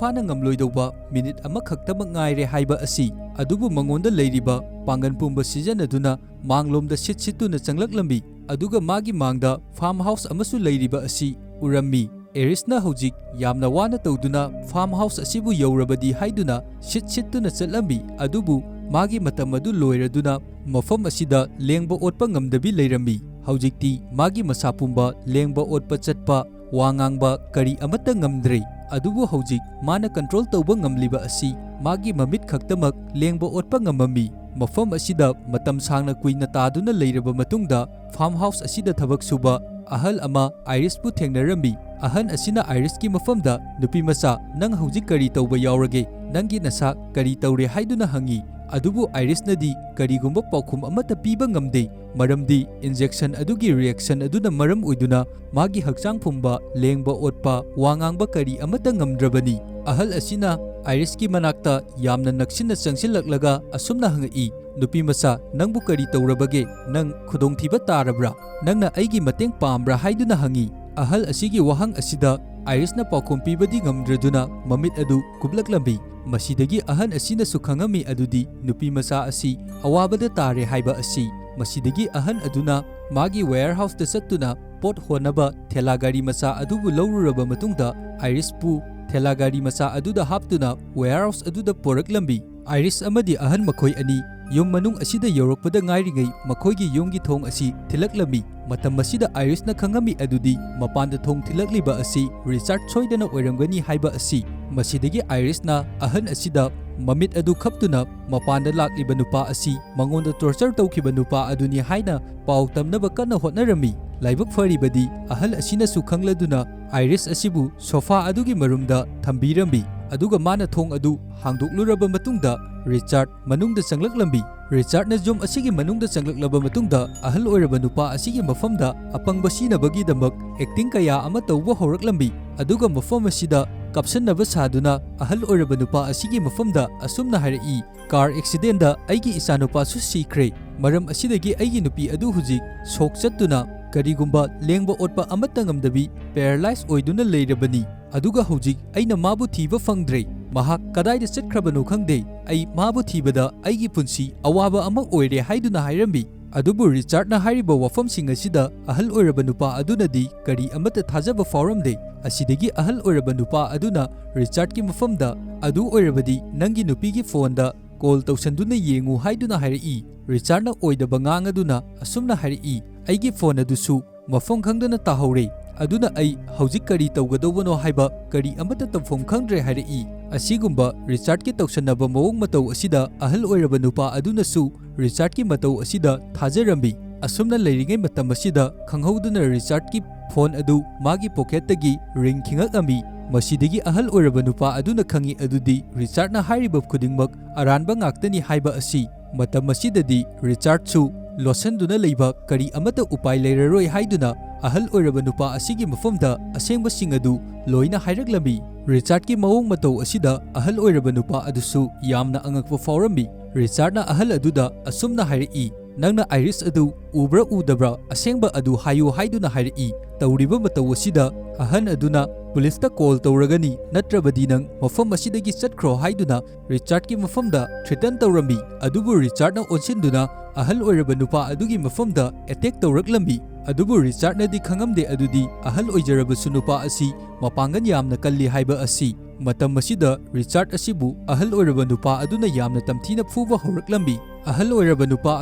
ꯐꯥꯅ ꯉꯝꯂꯣꯏꯗꯧꯕ ꯃꯤꯅꯤꯠ ꯑꯃꯈꯛꯇꯃꯛ ꯉꯥꯏꯔꯦ ꯍꯥꯏꯕ ꯑꯁꯤ꯫ ꯑꯗꯨꯕꯨ ꯃꯉꯣꯟꯗ ꯂꯩꯔꯤꯕ ꯄꯥꯡꯒꯜ ꯄꯨꯝꯕ ꯁꯤꯖꯤꯟꯅꯗꯨꯅ ꯃꯥꯡꯂꯣꯝꯗ ꯁꯤꯠ ꯁꯤꯠꯇꯨꯅ ꯆꯪꯂꯛꯂꯝꯃꯤ꯫ ꯑꯗꯨꯒ ꯃꯥꯒꯤ ꯃꯥꯡꯗ ꯐꯥꯔꯝ ꯍꯥꯎꯁ ꯑꯃꯁꯨ ꯂꯩꯔꯤꯕ ꯑꯁꯤ ꯎꯔꯝꯃꯤ꯫ ꯑꯦꯔꯤꯁꯅ ꯍꯧꯖꯤꯛ ꯌꯥꯝꯅ ꯋꯥꯅ ꯇꯧꯗꯨꯅ ꯐꯥꯔꯝ ꯍꯥꯎꯁ ꯑꯁꯤꯕꯨ ꯌꯧꯔꯕꯗꯤ ꯍꯥꯏꯗꯨꯅ ꯁꯤꯠ ꯁꯤꯠꯇꯨꯅ ꯆꯠꯂꯝꯃꯤ, ꯑꯗꯨꯕꯨ ꯃꯥꯒꯤ ꯃꯇꯝ ꯑꯗꯨ ꯂꯣꯏꯔꯗꯨꯅ ꯃꯐꯝ ꯑꯁꯤꯗ ꯂꯦꯡꯕ ꯑꯣꯠꯄ ꯉꯝꯗꯕꯤ ꯂꯩꯔꯝꯃꯤ꯫ ꯍꯧꯖꯤꯛꯇꯤ ꯃꯥꯒꯤ ꯃꯁꯥ ꯄꯨꯝꯕ ꯂꯦꯡꯕ ꯑꯣꯠꯄ ꯆꯠꯄ, ꯋꯥ ꯉꯥꯡꯕ ꯀꯔꯤ ꯑꯃꯠꯇ ꯉꯝꯗ꯭ꯔꯦ꯫ ꯑꯗꯨꯕꯨ ꯍꯧꯖꯤꯛ ꯃꯥꯅ ꯀꯟꯇ꯭ꯔꯣꯜ ꯇꯧꯕ ꯉꯝꯂꯤꯕ ꯑꯁꯤ ꯃꯥꯒꯤ ꯃꯃꯤꯠ ꯈꯛꯇꯃꯛ ꯂꯦꯡꯕ ꯑꯣꯠꯄ ꯉꯝꯃꯝꯃꯤ꯫ ꯃꯐꯝ ꯑꯁꯤꯗ ꯃꯇꯝ ꯁꯥꯡꯅ ꯀꯨꯏꯅ ꯇꯥꯗꯨꯅ ꯂꯩꯔꯕ ꯃꯇꯨꯡꯗ ꯐꯥꯔꯝ ꯍꯥꯎꯁ ꯑꯁꯤꯗ ꯊꯕꯛ ꯁꯨꯕ ꯑꯍꯜ ꯑꯃ ꯑꯥꯏꯔꯤꯁꯄꯨ ꯊꯦꯡꯅꯔꯝꯃꯤ꯫ ꯑꯍꯜ ꯑꯁꯤꯅ ꯑꯥꯏꯔꯤꯁꯀꯤ ꯃꯐꯝꯗ, "ꯅꯨꯄꯤꯃꯆꯥ, ꯅꯪ ꯍꯧꯖꯤꯛ ꯀꯔꯤ ꯇꯧꯕ ꯌꯥꯎꯔꯒꯦ? ꯅꯪꯒꯤ ꯅꯁꯥ ꯀꯔꯤ ꯇꯧꯔꯦ?" ꯍꯥꯏꯗꯨꯅ ꯍꯪꯉꯤ꯫ ꯑꯗꯨꯕꯨ ꯑꯥꯏꯔꯤꯁꯅꯗꯤ ꯀꯔꯤꯒꯨꯝꯕ ꯄꯥꯎꯈꯨꯝ ꯑꯃꯠꯇ ꯄꯤꯕ ꯉꯝꯗꯦ, ꯃꯔꯝꯗꯤ ꯏꯟꯖꯦꯛꯁꯟ ꯑꯗꯨꯒꯤ ꯔꯤꯑꯦꯛꯁꯟ ꯑꯗꯨꯅ ꯃꯔꯝ ꯑꯣꯏꯗꯨꯅ ꯃꯥꯒꯤ ꯍꯛꯆꯥꯡ ꯄꯨꯝꯕ ꯂꯦꯡꯕ ꯑꯣꯠꯄ, ꯋꯥ ꯉꯥꯡꯕ ꯀꯔꯤ ꯑꯃꯠꯇ ꯉꯝꯗ꯭ꯔꯕꯅꯤ꯫ ꯑꯍꯜ ꯑꯁꯤꯅ ꯑꯥꯏꯔꯤꯁꯀꯤ ꯃꯅꯥꯛꯇ ꯌꯥꯝꯅ ꯅꯛꯁꯤꯟꯅ ꯆꯪꯁꯤꯜꯂꯛꯂꯒ ꯑꯁꯨꯝꯅ ꯍꯪꯉꯛꯏ, "ꯅꯨꯄꯤꯃꯆꯥ, ꯅꯪꯕꯨ ꯀꯔꯤ ꯇꯧꯔꯕꯒꯦ? ꯅꯪ ꯈꯨꯗꯣꯡꯊꯤꯕ ꯇꯥꯔꯕ꯭ꯔꯥ? ꯅꯪꯅ ꯑꯩꯒꯤ ꯃꯇꯦꯡ ꯄꯥꯝꯕ꯭ꯔꯥ?" ꯍꯥꯏꯗꯨꯅ ꯍꯪꯉꯤ꯫ ꯑꯍꯜ ꯑꯁꯤꯒꯤ ꯋꯥꯍꯪ ꯑꯁꯤꯗ ꯑꯥꯏꯔꯤꯁꯅ ꯄꯥꯎꯈꯨꯝ ꯄꯤꯕꯗꯤ ꯉꯝꯗ꯭ꯔꯗꯨꯅ ꯃꯃꯤꯠ ꯑꯗꯨ ꯀꯨꯞꯂꯛꯂꯝꯃꯤ꯫ ꯃꯁꯤꯗꯒꯤ ꯑꯍꯟ ꯑꯁꯤꯅꯁꯨ ꯈꯪꯉꯝꯃꯤ ꯑꯗꯨꯗꯤ ꯅꯨꯄꯤ ꯃꯆꯥ ꯑꯁꯤ ꯑꯋꯥꯕꯗ ꯇꯥꯔꯦ ꯍꯥꯏꯕ ꯑꯁꯤ꯫ ꯃꯁꯤꯗꯒꯤ ꯑꯍꯟ ꯑꯗꯨꯅ ꯃꯥꯒꯤ warehouse ꯇ ꯆꯠꯇꯨꯅ ꯄꯣꯠ ꯍꯣꯟꯅꯕ ꯊꯦꯂꯥ ꯒꯥꯔꯤ ꯃꯆꯥ ꯑꯗꯨꯕꯨ ꯂꯧꯔꯨꯔꯕ ꯃꯇꯨꯡꯗ, ꯑꯥꯏꯔꯤꯁꯄꯨ ꯊꯦꯂꯥ ꯒꯥꯔꯤ ꯃꯆꯥ ꯑꯗꯨꯗ ꯍꯥꯞꯇꯨꯅ warehouse ꯑꯗꯨꯗ ꯄꯣꯔꯛꯂꯝꯃꯤ꯫ ꯑꯥꯏꯔꯤꯁ ꯑꯃꯗꯤ ꯑꯍꯟ ꯃꯈꯣꯏ ꯑꯅꯤ ꯌꯨꯝ ꯃꯅꯨꯡ ꯑꯁꯤꯗ ꯌꯧꯔꯛꯄꯗ ꯉꯥꯏꯔꯤꯉꯩ ꯃꯈꯣꯏꯒꯤ ꯌꯨꯝꯒꯤ ꯊꯣꯡ ꯑꯁꯤ ꯊꯤꯜꯂꯛꯂꯝꯃꯤ꯫ ꯃꯇꯝ ꯑꯁꯤꯗ ꯑꯥꯏꯔꯤꯁꯅ ꯈꯪꯉꯝꯃꯤ ꯑꯗꯨꯗꯤ ꯃꯄꯥꯟꯗ ꯊꯣꯡ ꯊꯤꯜꯂꯛꯂꯤꯕ ꯑꯁꯤ ꯔꯤꯆꯥꯔꯗ ꯁꯣꯏꯗꯅ ꯑꯣꯏꯔꯝꯒꯅꯤ ꯍꯥꯏꯕ ꯑꯁꯤ꯫ ꯃꯁꯤꯗꯒꯤ ꯑꯥꯏꯔꯤꯁꯅ ꯑꯍꯟ ꯑꯁꯤꯗ ꯃꯃꯤꯠ ꯑꯗꯨ ꯈꯞꯇꯨꯅ ꯃꯄꯥꯟꯗ ꯂꯥꯛꯂꯤꯕ ꯅꯨꯄꯥ ꯑꯁꯤ ꯃꯉꯣꯟꯗ torture ꯇꯧꯈꯤꯕ ꯅꯨꯄꯥ ꯑꯗꯨꯅꯤ ꯍꯥꯏꯅ ꯄꯥꯎ ꯇꯝꯅꯕ ꯀꯟꯅ ꯍꯣꯠꯅꯔꯝꯃꯤ꯫ ꯂꯥꯏꯕꯛ ꯐꯔꯤꯕꯗꯤ ꯑꯍꯜ ꯑꯁꯤꯅꯁꯨ ꯈꯪꯂꯗꯨꯅ ꯑꯥꯏꯔꯤꯁ ꯑꯁꯤꯕꯨ sofa ꯑꯗꯨꯒꯤ ꯃꯔꯨꯝꯗ ꯊꯝꯕꯤꯔꯝꯃꯤ꯫ ꯑꯗꯨꯒ ꯃꯥꯅ ꯊꯣꯡ ꯑꯗꯨ ꯍꯥꯡꯗꯣꯛꯂꯨꯔꯕ ꯃꯇꯨꯡꯗ ꯔꯤꯆꯥꯔꯗ ꯃꯅꯨꯡꯗ ꯆꯪꯂꯛꯂꯝꯃꯤ꯫ ꯔꯤꯆꯥꯔꯗꯅ ꯌꯨꯝ ꯑꯁꯤꯒꯤ ꯃꯅꯨꯡꯗ ꯆꯪꯂꯛꯂꯕ ꯃꯇꯨꯡꯗ ꯑꯍꯜ ꯑꯣꯏꯔꯕ ꯅꯨꯄꯥ ꯑꯁꯤꯒꯤ ꯃꯐꯝꯗ ꯑꯄꯪꯕ ꯁꯤꯅꯕꯒꯤꯗꯃꯛ acting ꯀꯌꯥ ꯑꯃ ꯇꯧꯕ ꯍꯧꯔꯛꯂꯝꯃꯤ꯫ ꯑꯗꯨꯒ ꯃꯐꯝ ꯑꯁꯤꯗ ꯀꯥꯞꯁꯟꯅꯕ ꯁꯥꯗꯨꯅ ꯑꯍꯜ ꯑꯣꯏꯔꯕ ꯅꯨꯄꯥ ꯑꯁꯤꯒꯤ ꯃꯐꯝꯗ ꯑꯁꯨꯝꯅ ꯍꯥꯏꯔꯛꯏ, "Car accident ꯗ ꯑꯩꯒꯤ ꯏꯆꯥꯅꯨꯄꯥꯁꯨ ꯁꯤꯈ꯭ꯔꯦ꯫ ꯃꯔꯝ ꯑꯁꯤꯗꯒꯤ ꯑꯩꯒꯤ ꯅꯨꯄꯤ ꯑꯗꯨ ꯍꯧꯖꯤꯛ shock ꯆꯠꯇꯨꯅ ꯀꯔꯤꯒꯨꯝꯕ ꯂꯦꯡꯕ ꯑꯣꯠꯄ ꯑꯃꯠꯇ ꯉꯝꯗꯕꯤ paralyze ꯑꯣꯏꯗꯨꯅ ꯂꯩꯔꯕꯅꯤ꯫ ꯑꯗꯨꯒ ꯍꯧꯖꯤꯛ ꯑꯩꯅ ꯃꯥꯕꯨ ꯊꯤꯕ ꯐꯪꯗ꯭ꯔꯦ꯫ ꯃꯍꯥꯛ ꯀꯗꯥꯏꯗ ꯆꯠꯈ꯭ꯔꯕꯅꯣ ꯈꯪꯗꯦ꯫ ꯑꯩ ꯃꯥꯕꯨ ꯊꯤꯕꯗ ꯑꯩꯒꯤ ꯄꯨꯟꯁꯤ ꯑꯋꯥꯕ ꯑꯃ ꯑꯣꯏꯔꯦ" ꯍꯥꯏꯗꯨꯅ ꯍꯥꯏꯔꯝꯃꯤ꯫ ꯑꯗꯨꯕꯨ ꯔꯤꯆꯥꯔꯗꯅ ꯍꯥꯏꯔꯤꯕ ꯋꯥꯐꯝꯁꯤꯡ ꯑꯁꯤꯗ ꯑꯍꯜ ꯑꯣꯏꯔꯕ ꯅꯨꯄꯥ ꯑꯗꯨꯅꯗꯤ ꯀꯔꯤ ꯑꯃꯠꯇ ꯊꯥꯖꯕ ꯐꯥꯎꯔꯝꯗꯦ꯫ ꯑꯁꯤꯗꯒꯤ ꯑꯍꯜ ꯑꯣꯏꯔꯕ ꯅꯨꯄꯥ ꯑꯗꯨꯅ ꯔꯤꯆꯥꯔꯗꯀꯤ ꯃꯐꯝꯗ, "ꯑꯗꯨ ꯑꯣꯏꯔꯕꯗꯤ ꯅꯪꯒꯤ ꯅꯨꯄꯤꯒꯤ ꯐꯣꯟꯗ call ꯇꯧꯁꯟꯗꯨꯅ ꯌꯦꯡꯉꯨ" ꯍꯥꯏꯗꯨꯅ ꯍꯥꯏꯔꯛꯏ꯫ ꯔꯤꯆꯥꯔꯗꯅ ꯑꯣꯏꯗꯕ ꯉꯥꯡꯉꯗꯨꯅ ꯑꯁꯨꯝꯅ ꯍꯥꯏꯔꯛꯏ, "ꯑꯩꯒꯤ ꯐꯣꯟ ꯑꯗꯨꯁꯨ ꯃꯐꯝ ꯈꯪꯗꯅ ꯇꯥꯍꯧꯔꯦ꯫ ꯑꯗꯨꯅ ꯑꯩ ꯍꯧꯖꯤꯛ ꯀꯔꯤ ꯇꯧꯒꯗꯧꯕꯅꯣ ꯍꯥꯏꯕ ꯀꯔꯤ ꯑꯃꯠꯇ ꯇꯧꯐꯝ ꯈꯪꯗ꯭ꯔꯦ" ꯍꯥꯏꯔꯛꯏ꯫ ꯑꯁꯤꯒꯨꯝꯕ ꯔꯤꯆꯥꯔꯗꯀꯤ ꯇꯧꯁꯟꯅꯕ ꯃꯑꯣꯡ ꯃꯇꯧ ꯑꯁꯤꯗ ꯑꯍꯜ ꯑꯣꯏꯔꯕ ꯅꯨꯄꯥ ꯑꯗꯨꯅꯁꯨ ꯔꯤꯆꯥꯔꯗꯀꯤ ꯃꯇꯧ ꯑꯁꯤꯗ ꯊꯥꯖꯔꯝꯃꯤ꯫ ꯑꯁꯨꯝꯅ ꯂꯩꯔꯤꯉꯩ ꯃꯇꯝ ꯑꯁꯤꯗ ꯈꯪꯍꯧꯗꯅ ꯔꯤꯆꯥꯔꯗꯀꯤ ꯐꯣꯟ ꯑꯗꯨ ꯃꯥꯒꯤ pocket ꯇꯒꯤ ring ꯈꯤꯡꯉꯛꯂꯝꯃꯤ꯫ ꯃꯁꯤꯗꯒꯤ ꯑꯍꯜ ꯑꯣꯏꯔꯕ ꯅꯨꯄꯥ ꯑꯗꯨꯅ ꯈꯪꯉꯤ ꯑꯗꯨꯗꯤ ꯔꯤꯆꯥꯔꯗꯅ ꯍꯥꯏꯔꯤꯕ ꯈꯨꯗꯤꯡꯃꯛ ꯑꯔꯥꯟꯕ ꯉꯥꯛꯇꯅꯤ ꯍꯥꯏꯕ ꯑꯁꯤ꯫ ꯃꯇꯝ ꯑꯁꯤꯗꯗꯤ ꯔꯤꯆꯥꯔꯗꯁꯨ ꯂꯣꯠꯁꯤꯟꯗꯨꯅ ꯂꯩꯕ ꯀꯔꯤ ꯑꯃꯠꯇ ꯎꯄꯥꯏ ꯂꯩꯔꯔꯣꯏ ꯍꯥꯏꯗꯨꯅ ꯑꯍꯜ ꯑꯣꯏꯔꯕ ꯅꯨꯄꯥ ꯑꯁꯤꯒꯤ ꯃꯐꯝꯗ ꯑꯁꯦꯡꯕꯁꯤꯡ ꯑꯗꯨ ꯂꯣꯏꯅ ꯍꯥꯏꯔꯛꯂꯝꯃꯤ꯫ ꯔꯤꯆꯥꯔꯗꯀꯤ ꯃꯑꯣꯡ ꯃꯇꯧ ꯑꯁꯤꯗ ꯑꯍꯜ ꯑꯣꯏꯔꯕ ꯅꯨꯄꯥ ꯑꯗꯨꯁꯨ ꯌꯥꯝꯅ ꯑꯉꯛꯄ ꯐꯥꯎꯔꯝꯃꯤ꯫ ꯔꯤꯆꯥꯔꯗꯅ ꯑꯍꯜ ꯑꯗꯨꯗ ꯑꯁꯨꯝꯅ ꯍꯥꯏꯔꯛꯏ, "ꯅꯪꯅ ꯑꯥꯏꯔꯤꯁ ꯑꯗꯨ ꯎꯕ꯭ꯔꯥ ꯎꯗꯕ꯭ꯔꯥ? ꯑꯁꯦꯡꯕ ꯑꯗꯨ ꯍꯥꯏꯌꯨ" ꯍꯥꯏꯗꯨꯅ ꯍꯥꯏꯔꯛꯏ꯫ ꯇꯧꯔꯤꯕ ꯃꯇꯧ ꯑꯁꯤꯗ ꯑꯍꯜ ꯑꯗꯨꯅ ꯄꯨꯂꯤꯁꯇ ꯀꯣꯜ ꯇꯧꯔꯒꯅꯤ, ꯅꯠꯇ꯭ꯔꯕꯗꯤ ꯅꯪ ꯃꯐꯝ ꯑꯁꯤꯗꯒꯤ ꯆꯠꯈ꯭ꯔꯣ" ꯍꯥꯏꯗꯨꯅ ꯔꯤꯆꯥꯔꯗꯀꯤ ꯃꯐꯝꯗ ꯊ꯭ꯔꯦꯇꯟ ꯇꯧꯔꯝꯃꯤ꯫ ꯑꯗꯨꯕꯨ ꯔꯤꯆꯥꯔꯗꯅ ꯑꯣꯟꯁꯤꯟꯗꯨꯅ ꯑꯍꯜ ꯑꯣꯏꯔꯕ ꯅꯨꯄꯥ ꯑꯗꯨꯒꯤ ꯃꯐꯝꯗ ꯑꯦꯇꯦꯛ ꯇꯧꯔꯛꯂꯝꯃꯤ꯫ ꯑꯗꯨꯕꯨ ꯔꯤꯆꯥꯔꯗꯅꯗꯤ ꯈꯪꯉꯝꯗꯦ ꯑꯗꯨꯗꯤ ꯑꯍꯜ ꯑꯣꯏꯖꯔꯕꯁꯨ ꯅꯨꯄꯥ ꯑꯁꯤ ꯃꯄꯥꯡꯒꯜ ꯌꯥꯝꯅ ꯀꯜꯂꯤ ꯍꯥꯏꯕ ꯑꯁꯤ꯫ ꯃꯇꯝ ꯑꯁꯤꯗ ꯔꯤꯆꯥꯔꯗ ꯑꯁꯤꯕꯨ ꯑꯍꯜ ꯑꯣꯏꯔꯕ ꯅꯨꯄꯥ ꯑꯗꯨꯅ ꯌꯥꯝꯅ ꯇꯝꯊꯤꯅ ꯐꯨꯕ ꯍꯧꯔꯛꯂꯝꯃꯤ꯫ ꯑꯍꯜ ꯑꯣꯏꯔꯕ ꯅꯨꯄꯥ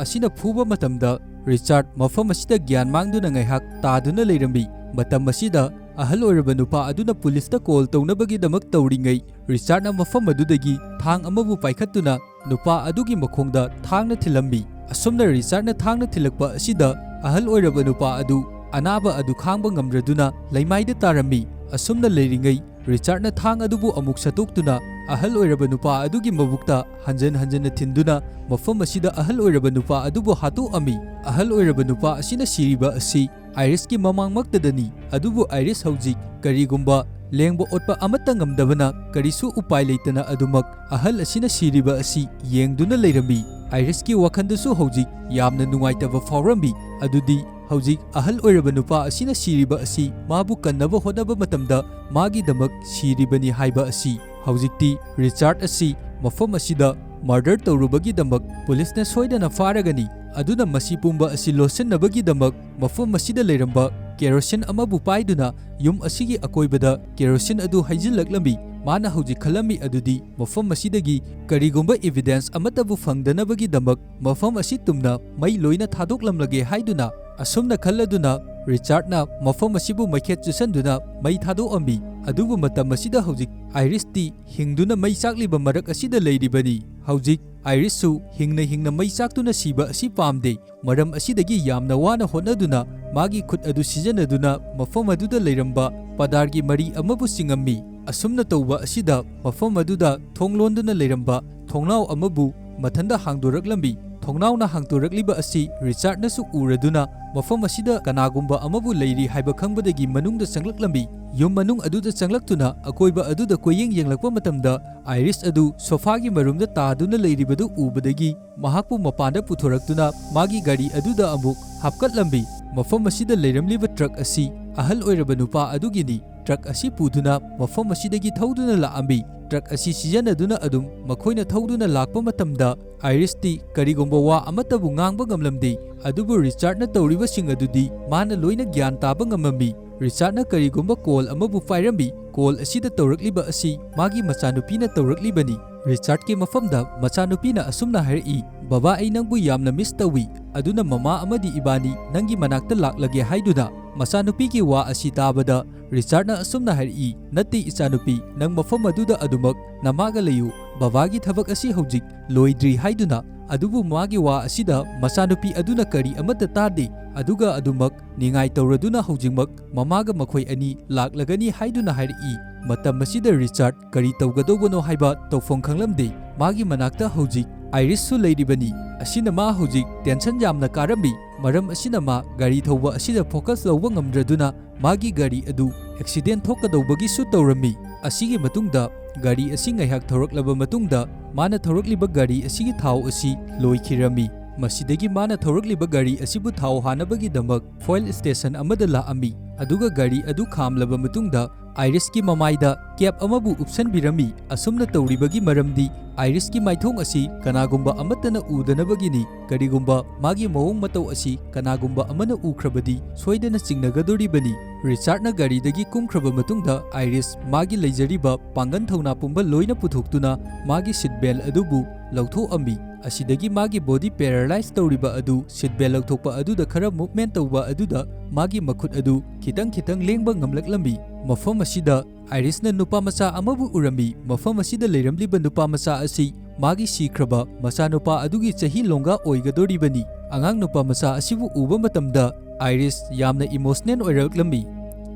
ꯑꯁꯤꯅ ꯐꯨꯕ ꯃꯇꯝꯗ ꯔꯤꯆꯥꯔꯗ ꯃꯐꯝ ꯑꯁꯤꯗ ꯒ꯭ꯌꯥꯟ ꯃꯥꯡꯗꯨꯅ ꯉꯥꯏꯍꯥꯛ ꯇꯥꯗꯨꯅ ꯂꯩꯔꯝꯃꯤ꯫ ꯃꯇꯝ ꯑꯁꯤꯗ ꯑꯍꯜ ꯑꯣꯏꯔꯕ ꯅꯨꯄꯥ ꯑꯗꯨꯅ ꯄꯨꯂꯤꯁꯇ ꯀꯣꯜ ꯇꯧꯅꯕꯒꯤꯗꯃꯛ ꯇꯧꯔꯤꯉꯩ, ꯔꯤꯆꯥꯔꯗꯅ ꯃꯐꯝ ꯑꯗꯨꯗꯒꯤ ꯊꯥꯡ ꯑꯃꯕꯨ ꯄꯥꯏꯈꯠꯇꯨꯅ ꯅꯨꯄꯥ ꯑꯗꯨꯒꯤ ꯃꯈꯣꯡꯗ ꯊꯥꯡꯅ ꯊꯤꯜꯂꯝꯃꯤ꯫ ꯑꯁꯨꯝꯅ ꯔꯤꯆꯥꯔꯗꯅ ꯊꯥꯡꯅ ꯊꯤꯜꯂꯛꯄ ꯑꯁꯤꯗ ꯑꯍꯜ ꯑꯣꯏꯔꯕ ꯅꯨꯄꯥ ꯑꯗꯨ ꯑꯅꯥꯕ ꯑꯗꯨ ꯈꯥꯡꯕ ꯉꯝꯗ꯭ꯔꯗꯨꯅ ꯂꯩꯃꯥꯏꯗ ꯇꯥꯔꯝꯃꯤ꯫ ꯑꯁꯨꯝꯅ ꯂꯩꯔꯤꯉꯩ, ꯔꯤꯆꯥꯔꯗꯅ ꯊꯥꯡ ꯑꯗꯨꯕꯨ ꯑꯃꯨꯛ ꯁꯠꯇꯣꯛꯇꯨꯅ ꯑꯍꯜ ꯑꯣꯏꯔꯕ ꯅꯨꯄꯥ ꯑꯗꯨꯒꯤ ꯃꯕꯨꯛꯇ ꯍꯟꯖꯟ ꯍꯟꯖꯟꯅ ꯊꯤꯟꯗꯨꯅ ꯃꯐꯝ ꯑꯁꯤꯗ ꯑꯍꯜ ꯑꯣꯏꯔꯕ ꯅꯨꯄꯥ ꯑꯗꯨꯕꯨ ꯍꯥꯠꯇꯣꯛꯑꯝꯃꯤ꯫ ꯑꯍꯜ ꯑꯣꯏꯔꯕ ꯅꯨꯄꯥ ꯑꯁꯤꯅ ꯁꯤꯔꯤꯕ ꯑꯁꯤ ꯑꯥꯏꯔꯤꯁꯀꯤ ꯃꯃꯥꯡꯃꯛꯇꯗꯅꯤ꯫ ꯑꯗꯨꯕꯨ ꯑꯥꯏꯔꯤꯁ ꯍꯧꯖꯤꯛ ꯀꯔꯤꯒꯨꯝꯕ ꯂꯦꯡꯕ ꯑꯣꯠꯄ ꯑꯃꯠꯇ ꯉꯝꯗꯕꯅ ꯀꯔꯤꯁꯨ ꯎꯄꯥꯏ ꯂꯩꯇꯅ ꯑꯗꯨꯃꯛ ꯑꯍꯜ ꯑꯁꯤꯅ ꯁꯤꯔꯤꯕ ꯑꯁꯤ ꯌꯦꯡꯗꯨꯅ ꯂꯩꯔꯝꯃꯤ꯫ ꯑꯥꯏꯔꯤꯁꯀꯤ ꯋꯥꯈꯜꯗꯁꯨ ꯍꯧꯖꯤꯛ ꯌꯥꯝꯅ ꯅꯨꯡꯉꯥꯏꯇꯕ ꯐꯥꯎꯔꯝꯃꯤ꯫ ꯑꯗꯨꯗꯤ ꯍꯧꯖꯤꯛ ꯑꯍꯜ ꯑꯣꯏꯔꯕ ꯅꯨꯄꯥ ꯑꯁꯤꯅ ꯁꯤꯔꯤꯕ ꯑꯁꯤ ꯃꯥꯕꯨ ꯀꯟꯅꯕ ꯍꯣꯠꯅꯕ ꯃꯇꯝꯗ ꯃꯥꯒꯤꯗꯃꯛ ꯁꯤꯔꯤꯕꯅꯤ ꯍꯥꯏꯕ ꯑꯁꯤ꯫ ꯍꯧꯖꯤꯛꯇꯤ ꯔꯤꯆꯥꯔꯗ ꯑꯁꯤ ꯃꯐꯝ ꯑꯁꯤꯗ ꯃꯔꯗꯔ ꯇꯧꯔꯨꯕꯒꯤꯗꯃꯛ ꯄꯨꯂꯤꯁꯅ ꯁꯣꯏꯗꯅ ꯐꯥꯔꯒꯅꯤ꯫ ꯑꯗꯨꯅ ꯃꯁꯤ ꯄꯨꯝꯕ ꯑꯁꯤ ꯂꯣꯠꯁꯤꯟꯅꯕꯒꯤꯗꯃꯛ ꯃꯐꯝ ꯑꯁꯤꯗ ꯂꯩꯔꯝꯕ ꯀꯦꯔꯣꯁꯤꯟ ꯑꯃꯕꯨ ꯄꯥꯏꯗꯨꯅ ꯌꯨꯝ ꯑꯁꯤꯒꯤ ꯑꯀꯣꯏꯕꯗ ꯀꯦꯔꯣꯁꯤꯟ ꯑꯗꯨ ꯍꯩꯖꯤꯜꯂꯛꯂꯝꯃꯤ꯫ ꯃꯥꯅ ꯍꯧꯖꯤꯛ ꯈꯜꯂꯝꯃꯤ ꯑꯗꯨꯗꯤ ꯃꯐꯝ ꯑꯁꯤꯗꯒꯤ ꯀꯔꯤꯒꯨꯝꯕ ꯏꯚꯤꯗꯦꯟꯁ ꯑꯃꯠꯇꯕꯨ ꯐꯪꯗꯅꯕꯒꯤꯗꯃꯛ ꯃꯐꯝ ꯑꯁꯤ ꯇꯨꯝꯅ ꯃꯩ ꯂꯣꯏꯅ ꯊꯥꯗꯣꯛꯂꯝꯂꯒꯦ ꯍꯥꯏꯗꯨꯅ꯫ ꯑꯁꯨꯝꯅ ꯈꯜꯂꯗꯨꯅ ꯔꯤꯆꯥꯔꯗꯅ ꯃꯐꯝ ꯑꯁꯤꯕꯨ ꯃꯩꯈꯦꯠ ꯆꯨꯁꯟꯗꯨꯅ ꯃꯩ ꯊꯥꯗꯣꯛꯑꯝꯃꯤ꯫ ꯑꯗꯨꯕꯨ ꯃꯇꯝ ꯑꯁꯤꯗ ꯍꯧꯖꯤꯛ ꯑꯥꯏꯔꯤꯁꯇꯤ ꯍꯤꯡꯗꯨꯅ ꯃꯩ ꯆꯥꯛꯂꯤꯕ ꯃꯔꯛ ꯑꯁꯤꯗ ꯂꯩꯔꯤꯕꯅꯤ꯫ ꯍꯧꯖꯤꯛ ꯑꯥꯏꯔꯤꯁꯁꯨ ꯍꯤꯡꯅ ꯍꯤꯡꯅ ꯃꯩ ꯆꯥꯛꯇꯨꯅ ꯁꯤꯕ ꯑꯁꯤ ꯄꯥꯝꯗꯦ꯫ ꯃꯔꯝ ꯑꯁꯤꯗꯒꯤ ꯌꯥꯝꯅ ꯋꯥꯅ ꯍꯣꯠꯅꯗꯨꯅ ꯃꯥꯒꯤ ꯈꯨꯠ ꯑꯗꯨ ꯁꯤꯖꯤꯟꯅꯗꯨꯅ ꯃꯐꯝ ꯑꯗꯨꯗ ꯂꯩꯔꯝꯕ ꯄꯗꯥꯔꯒꯤ ꯃꯔꯤ ꯑꯃꯕꯨ ꯆꯤꯡꯉꯝꯃꯤ꯫ ꯑꯁꯨꯝꯅ ꯇꯧꯕ ꯑꯁꯤꯗ ꯃꯐꯝ ꯑꯗꯨꯗ ꯊꯣꯡ ꯂꯣꯟꯗꯨꯅ ꯂꯩꯔꯝꯕ ꯊꯣꯡꯅꯥꯎ ꯑꯃꯕꯨ ꯃꯊꯟꯇ ꯍꯥꯡꯗꯣꯔꯛꯂꯝꯃꯤ꯫ ꯊꯣꯡꯅꯥꯎꯅ ꯍꯥꯡꯗꯣꯔꯛꯂꯤꯕ ꯑꯁꯤ ꯔꯤꯆꯥꯔꯗꯅꯁꯨ ꯎꯔꯗꯨꯅ ꯃꯐꯝ ꯑꯁꯤꯗ ꯀꯅꯥꯒꯨꯝꯕ ꯑꯃꯕꯨ ꯂꯩꯔꯤ ꯍꯥꯏꯕ ꯈꯪꯕꯗꯒꯤ ꯃꯅꯨꯡꯗ ꯆꯪꯂꯛꯂꯝꯃꯤ꯫ ꯌꯨꯝ ꯃꯅꯨꯡ ꯑꯗꯨꯗ ꯆꯪꯂꯛꯇꯨꯅ ꯑꯀꯣꯏꯕ ꯑꯗꯨꯗ ꯀꯣꯏꯌꯦꯡ ꯌꯦꯡꯂꯛꯄ ꯃꯇꯝꯗ ꯑꯥꯏꯔꯤꯁ ꯑꯗꯨ ꯁꯣꯐꯥꯒꯤ ꯃꯔꯨꯝꯗ ꯇꯥꯗꯨꯅ ꯂꯩꯔꯤꯕꯗꯨ ꯎꯕꯗꯒꯤ ꯃꯍꯥꯛꯄꯨ ꯃꯄꯥꯟꯗ ꯄꯨꯊꯣꯔꯛꯇꯨꯅ ꯃꯥꯒꯤ ꯒꯥꯔꯤ ꯑꯗꯨꯗ ꯑꯃꯨꯛ ꯍꯥꯞꯀꯠꯂꯝꯃꯤ꯫ ꯃꯐꯝ ꯑꯁꯤꯗ ꯂꯩꯔꯝꯂꯤꯕ ꯇ꯭ꯔꯛ ꯑꯁꯤ ꯑꯍꯜ ꯑꯣꯏꯔꯕ ꯅꯨꯄꯥ ꯑꯗꯨꯒꯤꯅꯤ꯫ ꯇ꯭ꯔꯛ ꯑꯁꯤ ꯄꯨꯗꯨꯅ ꯃꯐꯝ ꯑꯁꯤꯗꯒꯤ ꯊꯧꯗꯨꯅ ꯂꯥꯛꯂꯝꯃꯤ꯫ ꯇ꯭ꯔꯛ ꯑꯁꯤ ꯁꯤꯖꯤꯟꯅꯗꯨꯅ ꯑꯗꯨꯝ ꯃꯈꯣꯏꯅ ꯊꯧꯗꯨꯅ ꯂꯥꯛꯄ ꯃꯇꯝꯗ ꯑꯥꯏꯔꯤꯁꯇꯤ ꯀꯔꯤꯒꯨꯝꯕ ꯋꯥ ꯑꯃꯠꯇꯕꯨ ꯉꯥꯡꯕ ꯉꯝꯂꯝꯗꯦ꯫ ꯑꯗꯨꯕꯨ ꯔꯤꯆꯥꯔꯗꯅ ꯇꯧꯔꯤꯕꯁꯤꯡ ꯑꯗꯨꯗꯤ ꯃꯥꯅ ꯂꯣꯏꯅ ꯒ꯭ꯌꯥꯟ ꯇꯥꯕ ꯉꯝꯂꯝꯃꯤ꯫ ꯔꯤꯆꯥꯔꯗꯅ ꯀꯔꯤꯒꯨꯝꯕ ꯀꯣꯜ ꯑꯃꯕꯨ ꯄꯥꯏꯔꯝꯃꯤ꯫ ꯀꯣꯜ ꯑꯁꯤꯗ ꯇꯧꯔꯛꯂꯤꯕ ꯑꯁꯤ ꯃꯥꯒꯤ ꯃꯆꯥꯅꯨꯄꯤꯅ ꯇꯧꯔꯛꯂꯤꯕꯅꯤ꯫ ꯔꯤꯆꯥꯔꯗꯀꯤ ꯃꯐꯝꯗ ꯃꯆꯥꯅꯨꯄꯤꯅ ꯑꯁꯨꯝꯅ ꯍꯥꯏꯔꯛꯏ, "ꯕꯕꯥ, ꯑꯩ ꯅꯪꯕꯨ ꯌꯥꯝꯅ ꯃꯤꯁ ꯇꯧꯏ, ꯑꯗꯨꯅ ꯃꯃꯥ ꯑꯃꯗꯤ ꯏꯕꯥꯅꯤ ꯅꯪꯒꯤ ꯃꯅꯥꯛꯇ ꯂꯥꯛꯂꯒꯦ" ꯍꯥꯏꯗꯨꯅ꯫ ꯃꯆꯥꯅꯨꯄꯤꯒꯤ ꯋꯥ ꯑꯁꯤ ꯇꯥꯕꯗ ꯔꯤꯆꯥꯔꯗꯅ ꯑꯁꯨꯝꯅ ꯍꯥꯏꯔꯛꯏ, "ꯅꯠꯇꯦ ꯏꯆꯥꯅꯨꯄꯤ, ꯅꯪ ꯃꯐꯝ ꯑꯗꯨꯗ ꯑꯗꯨꯃꯛ ꯅꯃꯥꯒ ꯂꯩꯌꯨ, ꯕꯕꯥꯒꯤ ꯊꯕꯛ ꯑꯁꯤ ꯍꯧꯖꯤꯛ ꯂꯣꯏꯗ꯭ꯔꯤ" ꯍꯥꯏꯗꯨꯅ꯫ ꯑꯗꯨꯕꯨ ꯃꯥꯒꯤ ꯋꯥ ꯑꯁꯤꯗ ꯃꯆꯥꯅꯨꯄꯤ ꯑꯗꯨꯅ ꯀꯔꯤ ꯑꯃꯠꯇ ꯇꯥꯗꯦ, ꯑꯗꯨꯒ ꯑꯗꯨꯃꯛ ꯅꯤꯡꯉꯥꯏ ꯇꯧꯔꯗꯨꯅ ꯍꯧꯖꯤꯛꯃꯛ ꯃꯃꯥꯒ ꯃꯈꯣꯏ ꯑꯅꯤ ꯂꯥꯛꯂꯒꯅꯤ ꯍꯥꯏꯗꯨꯅ ꯍꯥꯏꯔꯛꯏ꯫ ꯃꯇꯝ ꯑꯁꯤꯗ ꯔꯤꯆꯥꯔꯗ ꯀꯔꯤ ꯇꯧꯒꯗꯧꯕꯅꯣ ꯍꯥꯏꯕ ꯇꯧꯐꯝ ꯈꯪꯂꯝꯗꯦ꯫ ꯃꯥꯒꯤ ꯃꯅꯥꯛꯇ ꯍꯧꯖꯤꯛ ꯑꯥꯏꯔꯤꯁꯁꯨ ꯂꯩꯔꯤꯕꯅꯤ꯫ ꯑꯁꯤꯅ ꯃꯥ ꯍꯧꯖꯤꯛ ꯇꯦꯟꯁꯟ ꯌꯥꯝꯅ ꯀꯥꯔꯝꯃꯤ꯫ ꯃꯔꯝ ꯑꯁꯤꯅ ꯃꯥ ꯒꯥꯔꯤ ꯊꯧꯕ ꯑꯁꯤꯗ ꯐꯣꯀꯁ ꯂꯧꯕ ꯉꯝꯗ꯭ꯔꯗꯨꯅ ꯃꯥꯒꯤ ꯒꯥꯔꯤ ꯑꯗꯨ ꯑꯦꯛꯁꯤꯗꯦꯟ ꯊꯣꯛꯀꯗꯧꯕꯒꯤꯁꯨ ꯇꯧꯔꯝꯃꯤ꯫ ꯑꯁꯤꯒꯤ ꯃꯇꯨꯡꯗ ꯒꯥꯔꯤ ꯑꯁꯤ ꯉꯥꯏꯍꯥꯛ ꯊꯧꯔꯛꯂꯕ ꯃꯇꯨꯡꯗ ꯃꯥꯅ ꯊꯧꯔꯛꯂꯤꯕ ꯒꯥꯔꯤ ꯑꯁꯤꯒꯤ ꯊꯥꯎ ꯑꯁꯤ ꯂꯣꯏꯈꯤꯔꯝꯃꯤ꯫ ꯃꯁꯤꯗꯒꯤ ꯃꯥꯅ ꯊꯧꯔꯛꯂꯤꯕ ꯒꯥꯔꯤ ꯑꯁꯤꯕꯨ ꯊꯥꯎ ꯍꯥꯟꯅꯕꯒꯤꯗꯃꯛ ꯐꯣꯏꯜ ꯁ꯭ꯇꯦꯁꯟ ꯑꯃꯗ ꯂꯥꯛꯂꯝꯃꯤ꯫ ꯑꯗꯨꯒ ꯒꯥꯔꯤ ꯑꯗꯨ ꯈꯥꯝꯂꯕ ꯃꯇꯨꯡꯗ ꯑꯥꯏꯔꯤꯁꯀꯤ ꯃꯃꯥꯏꯗ ꯀꯦꯞ ꯑꯃꯕꯨ ꯎꯞꯁꯟꯕꯤꯔꯝꯃꯤ꯫ ꯑꯁꯨꯝꯅ ꯇꯧꯔꯤꯕꯒꯤ ꯃꯔꯝꯗꯤ ꯑꯥꯏꯔꯤꯁꯀꯤ ꯃꯥꯏꯊꯣꯡ ꯑꯁꯤ ꯀꯅꯥꯒꯨꯝꯕ ꯑꯃꯠꯇꯅ ꯎꯗꯅꯕꯒꯤꯅꯤ꯫ ꯀꯔꯤꯒꯨꯝꯕ ꯃꯥꯒꯤ ꯃꯑꯣꯡ ꯃꯇꯧ ꯑꯁꯤ ꯀꯅꯥꯒꯨꯝꯕ ꯑꯃꯅ ꯎꯈ꯭ꯔꯕꯗꯤ ꯁꯣꯏꯗꯅ ꯆꯤꯡꯅꯒꯗꯣꯔꯤꯕꯅꯤ꯫ ꯔꯤꯆꯥꯔꯗꯅ ꯒꯥꯔꯤꯗꯒꯤ ꯀꯨꯝꯈ꯭ꯔꯕ ꯃꯇꯨꯡꯗ ꯑꯥꯏꯔꯤꯁ ꯃꯥꯒꯤ ꯂꯩꯖꯔꯤꯕ ꯄꯥꯡꯒꯟ ꯊꯧꯅꯥ ꯄꯨꯝꯕ ꯂꯣꯏꯅ ꯄꯨꯊꯣꯛꯇꯨꯅ ꯃꯥꯒꯤ ꯁꯤꯠ ꯕꯦꯜ ꯑꯗꯨꯕꯨ ꯂꯧꯊꯣꯛꯂꯝꯃꯤ꯫ ꯑꯁꯤꯗꯒꯤ ꯃꯥꯒꯤ ꯕꯣꯗꯤ ꯄꯦꯔꯥꯂꯥꯏꯁ ꯇꯧꯔꯤꯕ ꯑꯗꯨ ꯁꯤꯠ ꯕꯦꯜ ꯂꯧꯊꯣꯛꯄ ꯑꯗꯨꯗ ꯈꯔ ꯃꯨꯚꯃꯦꯟ ꯇꯧꯕ ꯑꯗꯨꯗ ꯃꯥꯒꯤ ꯃꯈꯨꯠ ꯑꯗꯨ ꯈꯤꯇꯪ ꯈꯤꯇꯪ ꯂꯦꯡꯕ ꯉꯝꯂꯛꯂꯝꯃꯤ꯫ ꯃꯐꯝ ꯑꯁꯤꯗ ꯑꯥꯏꯔꯤꯁꯅ ꯅꯨꯄꯥ ꯃꯆꯥ ꯑꯃꯕꯨ ꯎꯔꯝꯃꯤ꯫ ꯃꯐꯝ ꯑꯁꯤꯗ ꯂꯩꯔꯝꯂꯤꯕ ꯅꯨꯄꯥ ꯃꯆꯥ ꯑꯁꯤ ꯃꯥꯒꯤ ꯁꯤꯈ꯭ꯔꯕ ꯃꯆꯥꯅꯨꯄꯥ ꯑꯗꯨꯒꯤ ꯆꯍꯤ ꯂꯣꯡꯒꯥ ꯑꯣꯏꯒꯗꯧꯔꯤꯕꯅꯤ꯫ ꯑꯉꯥꯡ ꯅꯨꯄꯥ ꯃꯆꯥ ꯑꯁꯤꯕꯨ ꯎꯕ ꯃꯇꯝꯗ ꯑꯥꯏꯔꯤꯁ ꯌꯥꯝꯅ ꯏꯃꯣꯁꯅꯦꯜ ꯑꯣꯏꯔꯛꯂꯝꯃꯤ꯫